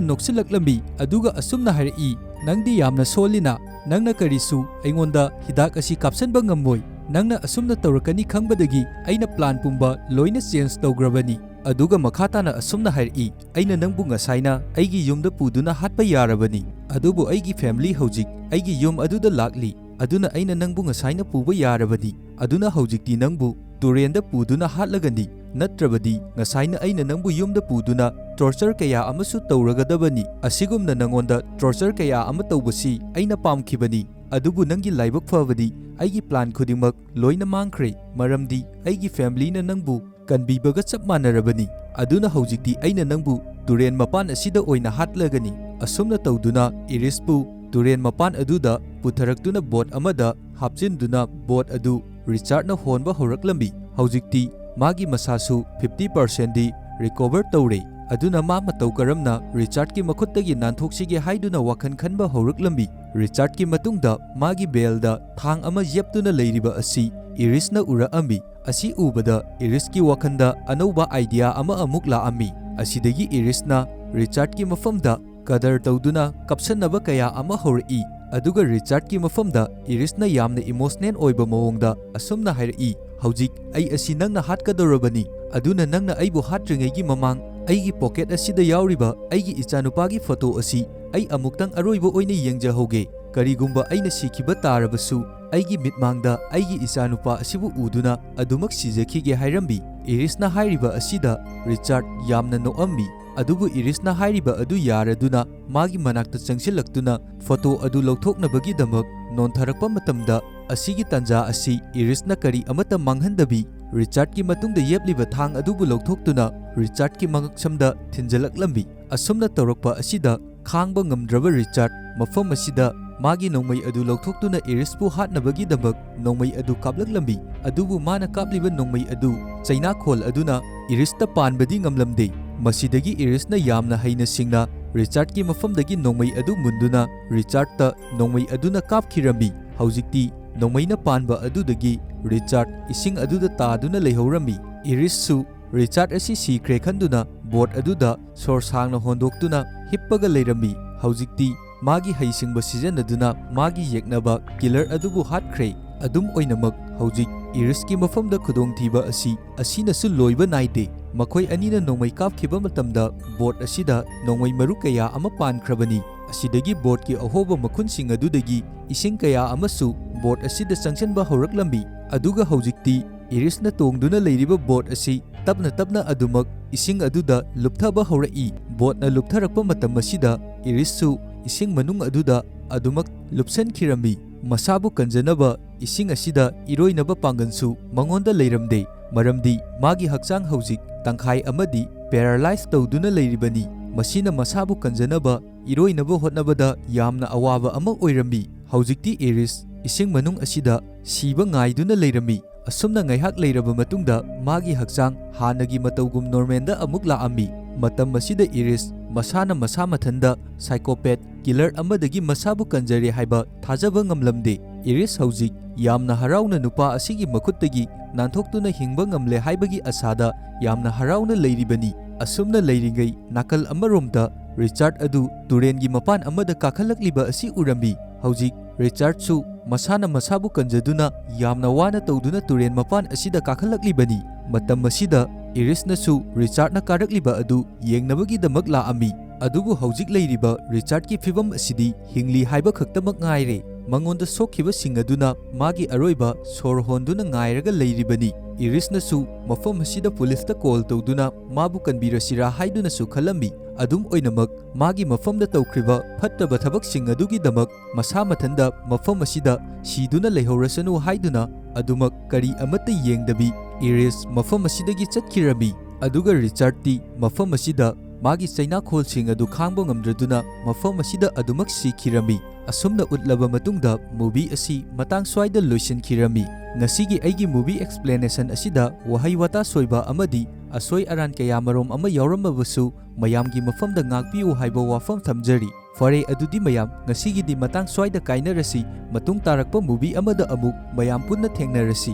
ꯅꯣꯛꯁꯤꯜꯂꯛꯂꯝꯃꯤ, ꯑꯗꯨꯒ ꯑꯁꯨꯝꯅ ꯍꯥꯏꯔꯛꯏ, "ꯅꯪꯗꯤ ꯌꯥꯝꯅ ꯁꯣꯜꯂꯤꯅ, ꯅꯪꯅ ꯀꯔꯤꯁꯨ ꯑꯩꯉꯣꯟꯗ ꯍꯤꯗꯥꯛ ꯑꯁꯤ ꯀꯥꯞꯁꯟꯕ ꯉꯝꯃꯣꯏ꯫ ꯅꯪꯅ ꯑꯁꯨꯝꯅ ꯇꯧꯔꯛꯀꯅꯤ ꯈꯪꯕꯗꯒꯤ ꯑꯩꯅ ꯄ꯭ꯂꯥꯟ ꯄꯨꯝꯕ ꯂꯣꯏꯅ ꯆꯦꯟꯖ ꯇꯧꯈ꯭ꯔꯕꯅꯤ"꯫ ꯑꯗꯨꯒ ꯃꯈꯥ ꯇꯥꯅ ꯑꯁꯨꯝꯅ ꯍꯥꯏꯔꯛꯏ, "ꯑꯩꯅ ꯅꯪꯕꯨ ꯉꯁꯥꯏꯅ ꯑꯩꯒꯤ ꯌꯨꯝꯗ ꯄꯨꯗꯨꯅ ꯍꯥꯠꯄ ꯌꯥꯔꯕꯅꯤ, ꯑꯗꯨꯕꯨ ꯑꯩꯒꯤ family ꯍꯧꯖꯤꯛ ꯑꯩꯒꯤ ꯌꯨꯝ ꯑꯗꯨꯗ ꯂꯥꯛꯂꯤ, ꯑꯗꯨꯅ ꯑꯩꯅ ꯅꯪꯕꯨ ꯉꯁꯥꯏꯅ ꯄꯨꯕ ꯌꯥꯔꯕꯅꯤ, ꯑꯗꯨꯅ ꯍꯧꯖꯤꯛꯇꯤ ꯅꯪꯕꯨ ꯇꯨꯔꯦꯟꯗ ꯄꯨꯗꯨꯅ ꯍꯥꯠꯂꯒꯅꯤ, ꯅꯠꯇ꯭ꯔꯕꯗꯤ ꯉꯁꯥꯏꯅ ꯑꯩꯅ ꯅꯪꯕꯨ ꯌꯨꯝꯗ ꯄꯨꯗꯨꯅ torture ꯀꯌꯥ ꯑꯃꯁꯨ ꯇꯧꯔꯒꯗꯕꯅꯤ꯫ ꯑꯁꯤꯒꯨꯝꯅ ꯅꯉꯣꯟꯗ torture ꯀꯌꯥ ꯑꯃ ꯇꯧꯕꯁꯤ ꯑꯩꯅ ꯄꯥꯝꯈꯤꯕꯅꯤ, ꯑꯗꯨꯕꯨ ꯅꯪꯒꯤ ꯂꯥꯏꯕꯛ ꯐꯕꯗꯤ ꯑꯩꯒꯤ plan ꯈꯨꯗꯤꯡꯃꯛ ꯂꯣꯏꯅ ꯃꯥꯡꯈ꯭ꯔꯦ, ꯃꯔꯝꯗꯤ ꯑꯩꯒꯤ family ꯅ ꯅꯪꯕꯨ ꯀꯟꯕꯤꯕꯒ ꯆꯞ ꯃꯥꯟꯅꯔꯕꯅꯤ꯫ ꯑꯗꯨꯅ ꯍꯧꯖꯤꯛꯇꯤ ꯑꯩꯅ ꯅꯪꯕꯨ ꯇꯨꯔꯦꯟ ꯃꯄꯥꯟ ꯑꯁꯤꯗ ꯑꯣꯏꯅ ꯍꯥꯠꯂꯒꯅꯤ꯫" ꯑꯁꯨꯝꯅ ꯇꯧꯗꯨꯅ ꯏꯔꯤꯁꯄꯨ ꯇꯨꯔꯦꯟ ꯃꯄꯥꯟ ꯑꯗꯨꯗ ꯄꯨꯊꯔꯛꯇꯨꯅ boat ꯑꯃꯗ ꯍꯥꯞꯆꯤꯟꯗꯨꯅ boat ꯑꯗꯨ ꯔꯤꯆꯥꯔꯗꯅ ꯍꯣꯟꯕ ꯍꯧꯔꯛꯂꯝꯃꯤ꯫ ꯍꯧꯖꯤꯛꯇꯤ ꯃꯥꯒꯤ ꯃꯁꯥꯁꯨ fifty percent ꯗꯤ recover ꯇꯧꯔꯦ꯫ ꯑꯗꯨꯅ ꯃꯥ ꯃꯇꯧ ꯀꯔꯝꯅ ꯔꯤꯆꯥꯔꯗꯀꯤ ꯃꯈꯨꯠꯇꯒꯤ ꯅꯥꯟꯊꯣꯛꯁꯤꯒꯦ ꯍꯥꯏꯗꯨꯅ ꯋꯥꯈꯜ ꯈꯟꯕ ꯍꯧꯔꯛꯂꯝꯃꯤ꯫ ꯔꯤꯆꯥꯔꯗꯀꯤ ꯃꯇꯨꯡꯗ ꯃꯥꯒꯤ belt ꯗ ꯊꯥꯡ ꯑꯃ ꯌꯦꯞꯇꯨꯅ ꯂꯩꯔꯤꯕ ꯑꯁꯤ ꯏꯔꯤꯁꯅ ꯎꯔꯛꯑꯝꯃꯤ꯫ ꯑꯁꯤ ꯎꯕꯗ ꯏꯔꯤꯁꯀꯤ ꯋꯥꯈꯜꯗ ꯑꯅꯧꯕ idea ꯑꯃ ꯑꯃꯨꯛ ꯂꯥꯛꯑꯝꯃꯤ꯫ ꯑꯁꯤꯗꯒꯤ ꯏꯔꯤꯁꯅ ꯔꯤꯆꯥꯔꯗꯀꯤ ꯃꯐꯝꯗ ꯀꯗꯔ ꯇꯧꯗꯨꯅ ꯀꯞꯁꯟꯅꯕ ꯀꯌꯥ ꯑꯃ ꯍꯧꯔꯛꯏ꯫ ꯑꯗꯨꯒ ꯔꯤꯆꯥꯔꯗꯀꯤ ꯃꯐꯝꯗ ꯏꯔꯤꯁꯅ ꯌꯥꯝꯅ emotional ꯑꯣꯏꯕ ꯃꯑꯣꯡꯗ ꯑꯁꯨꯝꯅ ꯍꯥꯏꯔꯛꯏ, "ꯍꯧꯖꯤꯛ ꯑꯩ ꯑꯁꯤ ꯅꯪꯅ ꯍꯥꯠꯀꯗꯧꯔꯕꯅꯤ, ꯑꯗꯨꯅ ꯅꯪꯅ ꯑꯩꯕꯨ ꯍꯥꯠꯇ꯭ꯔꯤꯉꯩꯒꯤ ꯃꯃꯥꯡ ꯑꯩꯒꯤ pocket ꯑꯁꯤꯗ ꯌꯥꯎꯔꯤꯕ ꯑꯩꯒꯤ ꯏꯆꯥꯅꯨꯄꯥꯒꯤ photo ꯑꯁꯤ ꯑꯩ ꯑꯃꯨꯛꯇꯪ ꯑꯔꯣꯏꯕ ꯑꯣꯏꯅ ꯌꯦꯡꯖꯍꯧꯒꯦ꯫ ꯀꯔꯤꯒꯨꯝꯕ ꯑꯩꯅ ꯁꯤꯈꯤꯕ ꯇꯥꯔꯕꯁꯨ ꯑꯩꯒꯤ ꯃꯤꯠꯃꯥꯡꯗ ꯑꯩꯒꯤ ꯏꯆꯥꯅꯨꯄꯥ ꯑꯁꯤꯕꯨ ꯎꯗꯨꯅ ꯑꯗꯨꯃꯛ ꯁꯤꯖꯈꯤꯒꯦ" ꯍꯥꯏꯔꯝꯃꯤ꯫ ꯏꯔꯤꯁꯅ ꯍꯥꯏꯔꯤꯕ ꯑꯁꯤꯗ ꯔꯤꯆꯥꯔꯗ ꯌꯥꯝꯅ ꯅꯣꯛꯑꯝꯃꯤ꯫ ꯑꯗꯨꯕꯨ ꯏꯔꯤꯁꯅ ꯍꯥꯏꯔꯤꯕ ꯑꯗꯨ ꯌꯥꯔꯗꯨꯅ ꯃꯥꯒꯤ ꯃꯅꯥꯛꯇ ꯆꯪꯁꯤꯜꯂꯛꯇꯨꯅ photo ꯑꯗꯨ ꯂꯧꯊꯣꯛꯅꯕꯒꯤꯗꯃꯛ ꯅꯣꯟꯊꯔꯛꯄ ꯃꯇꯝꯗ, ꯑꯁꯤꯒꯤ ꯇꯥꯟꯖꯥ ꯑꯁꯤ ꯏꯔꯤꯁꯅ ꯀꯔꯤ ꯑꯃꯠꯇ ꯃꯥꯡꯍꯟꯗꯕꯤ ꯔꯤꯆꯥꯔꯗꯀꯤ ꯃꯇꯨꯡꯗ ꯌꯦꯞꯂꯤꯕ ꯊꯥꯡ ꯑꯗꯨꯕꯨ ꯂꯧꯊꯣꯛꯇꯨꯅ ꯔꯤꯆꯥꯔꯗꯀꯤ ꯃꯉꯛꯁꯝꯗ ꯊꯤꯟꯖꯤꯜꯂꯛꯂꯝꯃꯤ꯫ ꯑꯁꯨꯝꯅ ꯇꯧꯔꯛꯄ ꯑꯁꯤꯗ ꯈꯥꯡꯕ ꯉꯝꯗ꯭ꯔꯕ ꯔꯤꯆꯥꯔꯗ ꯃꯐꯝ ꯑꯁꯤꯗ ꯃꯥꯒꯤ ꯅꯣꯡꯃꯩ ꯑꯗꯨ ꯂꯧꯊꯣꯛꯇꯨꯅ ꯏꯔꯤꯁꯄꯨ ꯍꯥꯠꯅꯕꯒꯤꯗꯃꯛ ꯅꯣꯡꯃꯩ ꯑꯗꯨ ꯀꯥꯞꯂꯛꯂꯝꯃꯤ꯫ ꯑꯗꯨꯕꯨ ꯃꯥꯅ ꯀꯥꯞꯂꯤꯕ ꯅꯣꯡꯃꯩ ꯑꯗꯨ ꯆꯩꯅꯥꯈꯣꯜ ꯑꯗꯨꯅ ꯏꯔꯤꯁꯇ ꯄꯥꯟꯕꯗꯤ ꯉꯝꯂꯝꯗꯦ꯫ ꯃꯁꯤꯗꯒꯤ ꯏꯔꯤꯁꯅ ꯌꯥꯝꯅ ꯍꯩꯅ ꯁꯤꯡꯅ ꯔꯤꯆꯥꯔꯗꯀꯤ ꯃꯐꯝꯗꯒꯤ ꯅꯣꯡꯃꯩ ꯑꯗꯨ ꯃꯨꯟꯗꯨꯅ ꯔꯤꯆꯥꯔꯗꯇ ꯅꯣꯡꯃꯩ ꯑꯗꯨꯅ ꯀꯥꯞꯈꯤꯔꯝꯃꯤ꯫ ꯍꯧꯖꯤꯛꯇꯤ ꯅꯣꯡꯃꯩꯅ ꯄꯥꯟꯕ ꯑꯗꯨꯗꯒꯤ ꯔꯤꯆꯥꯔꯗ ꯏꯁꯤꯡ ꯑꯗꯨꯗ ꯇꯥꯗꯨꯅ ꯂꯩꯍꯧꯔꯝꯃꯤ꯫ ꯏꯔꯤꯁꯁꯨ ꯔꯤꯆꯥꯔꯗ ꯑꯁꯤ ꯁꯤꯈ꯭ꯔꯦ ꯈꯟꯗꯨꯅ boat ꯑꯗꯨꯗ ꯁꯣꯔ ꯁꯥꯡꯅ ꯍꯣꯟꯗꯣꯛꯇꯨꯅ ꯍꯤꯞꯄꯒ ꯂꯩꯔꯝꯃꯤ꯫ ꯍꯧꯖꯤꯛꯇꯤ ꯃꯥꯒꯤ ꯍꯩꯁꯤꯡꯕ ꯁꯤꯖꯤꯟꯅꯗꯨꯅ ꯃꯥꯒꯤ ꯌꯦꯛꯅꯕ killer ꯑꯗꯨꯕꯨ ꯍꯥꯠꯈ꯭ꯔꯦ꯫ ꯑꯗꯨꯝ ꯑꯣꯏꯅꯃꯛ, ꯍꯧꯖꯤꯛ ꯏꯔꯤꯁꯀꯤ ꯃꯐꯝꯗ ꯈꯨꯗꯣꯡꯊꯤꯕ ꯑꯁꯤ ꯑꯁꯤꯅꯁꯨ ꯂꯣꯏꯕ ꯅꯥꯏꯗꯦ꯫ ꯃꯈꯣꯏ ꯑꯅꯤꯅ ꯅꯣꯡꯃꯩ ꯀꯥꯞꯈꯤꯕ ꯃꯇꯝꯗ ꯕꯣꯠ ꯑꯁꯤꯗ ꯅꯣꯡꯃꯩ ꯃꯔꯨ ꯀꯌꯥ ꯑꯃ ꯄꯥꯟꯈ꯭ꯔꯕꯅꯤ꯫ ꯑꯁꯤꯗꯒꯤ ꯕꯣꯠꯀꯤ ꯑꯍꯣꯕ ꯃꯈꯨꯟꯁꯤꯡ ꯑꯗꯨꯗꯒꯤ ꯏꯁꯤꯡ ꯀꯌꯥ ꯑꯃꯁꯨ ꯕꯣꯠ ꯑꯁꯤꯗ ꯆꯪꯁꯤꯟꯕ ꯍꯧꯔꯛꯂꯝꯃꯤ꯫ ꯑꯗꯨꯒ ꯍꯧꯖꯤꯛꯇꯤ ꯏꯔꯤꯁꯅ ꯇꯣꯡꯗꯨꯅ ꯂꯩꯔꯤꯕ ꯕꯣꯠ ꯑꯁꯤ ꯇꯞꯅ ꯇꯞꯅ ꯑꯗꯨꯃꯛ ꯏꯁꯤꯡ ꯑꯗꯨꯗ ꯂꯨꯞꯊꯕ ꯍꯧꯔꯛꯏ꯫ ꯕꯣꯠꯅ ꯂꯨꯞꯊꯔꯛꯄ ꯃꯇꯝ ꯑꯁꯤꯗ ꯏꯔꯤꯁꯁꯨ ꯏꯁꯤꯡ ꯃꯅꯨꯡ ꯑꯗꯨꯗ ꯑꯗꯨꯃꯛ ꯂꯨꯞꯁꯟꯈꯤꯔꯝꯃꯤ꯫ ꯃꯁꯥꯕꯨ ꯀꯟꯖꯅꯕ ꯏꯁꯤꯡ ꯑꯁꯤꯗ ꯏꯔꯣꯏꯅꯕ ꯄꯥꯡꯒꯜꯁꯨ ꯃꯉꯣꯟꯗ ꯂꯩꯔꯝꯗꯦ, ꯃꯔꯝꯗꯤ ꯃꯥꯒꯤ ꯍꯛꯆꯥꯡ ꯍꯧꯖꯤꯛ ꯇꯪꯈꯥꯏ ꯑꯃꯗꯤ ꯄꯦꯔꯥꯂꯥꯏꯖ ꯇꯧꯗꯨꯅ ꯂꯩꯔꯤꯕꯅꯤ꯫ ꯃꯁꯤꯅ ꯃꯁꯥꯕꯨ ꯀꯟꯖꯅꯕ ꯏꯔꯣꯏꯅꯕ ꯍꯣꯠꯅꯕꯗ ꯌꯥꯝꯅ ꯑꯋꯥꯕ ꯑꯃ ꯑꯣꯏꯔꯝꯃꯤ꯫ ꯍꯧꯖꯤꯛꯇꯤ ꯏꯔꯤꯁ ꯏꯁꯤꯡ ꯃꯅꯨꯡ ꯑꯁꯤꯗ ꯁꯤꯕ ꯉꯥꯏꯗꯨꯅ ꯂꯩꯔꯝꯃꯤ꯫ ꯑꯁꯨꯝꯅ ꯉꯥꯏꯍꯥꯛ ꯂꯩꯔꯕ ꯃꯇꯨꯡꯗ ꯃꯥꯒꯤ ꯍꯛꯆꯥꯡ ꯍꯥꯟꯅꯒꯤ ꯃꯇꯧꯒꯨꯝ ꯅꯣꯔꯃꯦꯜꯗ ꯑꯃꯨꯛ ꯂꯥꯛꯑꯝꯃꯤ꯫ ꯃꯇꯝ ꯑꯁꯤꯗ ꯏꯔꯤꯁ ꯃꯁꯥꯅ ꯃꯁꯥ ꯃꯊꯟꯗ ꯁꯥꯏꯀꯣꯄꯦꯠ ꯀꯤꯂꯔ ꯑꯃꯗꯒꯤ ꯃꯁꯥꯕꯨ ꯀꯟꯖꯔꯦ ꯍꯥꯏꯕ ꯊꯥꯖꯕ ꯉꯝꯂꯝꯗꯦ꯫ ꯏꯔꯤꯁ ꯍꯧꯖꯤꯛ ꯌꯥꯝꯅ ꯍꯔꯥꯎꯅ ꯅꯨꯄꯥ ꯑꯁꯤꯒꯤ ꯃꯈꯨꯠꯇꯒꯤ ꯅꯥꯟꯊꯣꯛꯇꯨꯅ ꯍꯤꯡꯕ ꯉꯝꯂꯦ ꯍꯥꯏꯕꯒꯤ ꯑꯁꯥꯗ ꯌꯥꯝꯅ ꯍꯔꯥꯎꯅ ꯂꯩꯔꯤꯕꯅꯤ꯫ ꯑꯁꯨꯝꯅ ꯂꯩꯔꯤꯉꯩ ꯅꯥꯀꯜ ꯑꯃꯔꯣꯝꯗ ꯔꯤꯆꯥꯔꯗ ꯑꯗꯨ ꯇꯨꯔꯦꯟꯒꯤ ꯃꯄꯥꯟ ꯑꯃꯗ ꯀꯥꯈꯠꯂꯛꯂꯤꯕ ꯑꯁꯤ ꯎꯔꯝꯃꯤ꯫ ꯍꯧꯖꯤꯛ ꯔꯤꯆꯥꯔꯗꯁꯨ ꯃꯁꯥꯅ ꯃꯁꯥꯕꯨ ꯀꯟꯖꯗꯨꯅ ꯌꯥꯝꯅ ꯋꯥꯅ ꯇꯧꯗꯨꯅ ꯇꯨꯔꯦꯟ ꯃꯄꯥꯟ ꯑꯁꯤꯗ ꯀꯥꯈꯠꯂꯛꯂꯤꯕꯅꯤ꯫ ꯃꯇꯝ ꯑꯁꯤꯗ ꯏꯔꯤꯁꯅꯁꯨ ꯔꯤꯆꯥꯔꯗꯅ ꯀꯥꯔꯛꯂꯤꯕ ꯑꯗꯨ ꯌꯦꯡꯅꯕꯒꯤꯗꯃꯛ ꯂꯥꯛꯑꯝꯃꯤ꯫ ꯑꯗꯨꯕꯨ ꯍꯧꯖꯤꯛ ꯂꯩꯔꯤꯕ ꯔꯤꯆꯥꯔꯗꯀꯤ ꯐꯤꯚꯝ ꯑꯁꯤꯗꯤ ꯍꯤꯡꯂꯤ ꯍꯥꯏꯕ ꯈꯛꯇꯃꯛ ꯉꯥꯏꯔꯦ꯫ ꯃꯉꯣꯟꯗ ꯁꯣꯛꯈꯤꯕꯁꯤꯡ ꯑꯗꯨꯅ ꯃꯥꯒꯤ ꯑꯔꯣꯏꯕ ꯁꯣꯔ ꯍꯣꯟꯗꯨꯅ ꯉꯥꯏꯔꯒ ꯂꯩꯔꯤꯕꯅꯤ꯫ ꯏꯔꯤꯁꯅꯁꯨ ꯃꯐꯝ ꯑꯁꯤꯗ ꯄꯨꯂꯤꯁꯇ ꯀꯣꯜ ꯇꯧꯗꯨꯅ ꯃꯥꯕꯨ ꯀꯟꯕꯤꯔꯁꯤꯔꯥ ꯍꯥꯏꯗꯨꯅꯁꯨ ꯈꯜꯂꯝꯃꯤ꯫ ꯑꯗꯨꯝ ꯑꯣꯏꯅꯃꯛ, ꯃꯥꯒꯤ ꯃꯐꯝꯗ ꯇꯧꯈ꯭ꯔꯤꯕ ꯐꯠꯇꯕ ꯊꯕꯛꯁꯤꯡ ꯑꯗꯨꯒꯤꯗꯃꯛ ꯃꯁꯥ ꯃꯊꯟꯗ ꯃꯐꯝ ꯑꯁꯤꯗ ꯁꯤꯗꯨꯅ ꯂꯩꯍꯧꯔꯁꯅꯨ ꯍꯥꯏꯗꯨꯅ ꯑꯗꯨꯃꯛ ꯀꯔꯤ ꯑꯃꯠꯇ ꯌꯦꯡꯗꯕꯤ ꯏꯔꯤꯁ ꯃꯐꯝ ꯑꯁꯤꯗꯒꯤ ꯆꯠꯈꯤꯔꯝꯃꯤ꯫ ꯑꯗꯨꯒ ꯔꯤꯆꯥꯔꯗꯇꯤ ꯃꯐꯝ ꯑꯁꯤꯗ ꯃꯥꯒꯤ ꯆꯩꯅꯥꯈꯣꯜꯁꯤꯡ ꯑꯗꯨ ꯈꯥꯡꯕ ꯉꯝꯗ꯭ꯔꯗꯨꯅ ꯃꯐꯝ ꯑꯁꯤꯗ ꯑꯗꯨꯃꯛ ꯁꯤꯈꯤꯔꯝꯃꯤ꯫ ꯑꯁꯨꯝꯅ ꯎꯠꯂꯕ ꯃꯇꯨꯡꯗ movie ꯑꯁꯤ ꯃꯇꯥꯡ ꯁ꯭ꯋꯥꯏꯗ ꯂꯣꯏꯁꯤꯟꯈꯤꯔꯝꯃꯤ꯫ ꯉꯁꯤꯒꯤ ꯑꯩꯒꯤ movie explanation ꯑꯁꯤꯗ ꯋꯥꯍꯩ ꯋꯥꯇꯥ ꯁꯣꯏꯕ ꯑꯃꯗꯤ ꯑꯁꯣꯏ ꯑꯔꯥꯟ ꯀꯌꯥꯃꯔꯣꯝ ꯑꯃ ꯌꯥꯎꯔꯝꯃꯕꯁꯨ ꯃꯌꯥꯝꯒꯤ ꯃꯐꯝꯗ ꯉꯥꯛꯄꯤꯌꯨ ꯍꯥꯏꯕ ꯋꯥꯐꯝ ꯊꯝꯖꯔꯤ꯫ ꯐꯔꯦ, ꯑꯗꯨꯗꯤ ꯃꯌꯥꯝ, ꯉꯁꯤꯒꯤꯗꯤ ꯃꯇꯥꯡ ꯁ꯭ꯋꯥꯏꯗ ꯀꯥꯏꯅꯔꯁꯤ꯫ ꯃꯇꯨꯡ ꯇꯥꯔꯛꯄ movie ꯑꯃꯗ ꯑꯃꯨꯛ ꯃꯌꯥꯝ ꯄꯨꯟꯅ ꯊꯦꯡꯅꯔꯁꯤ꯫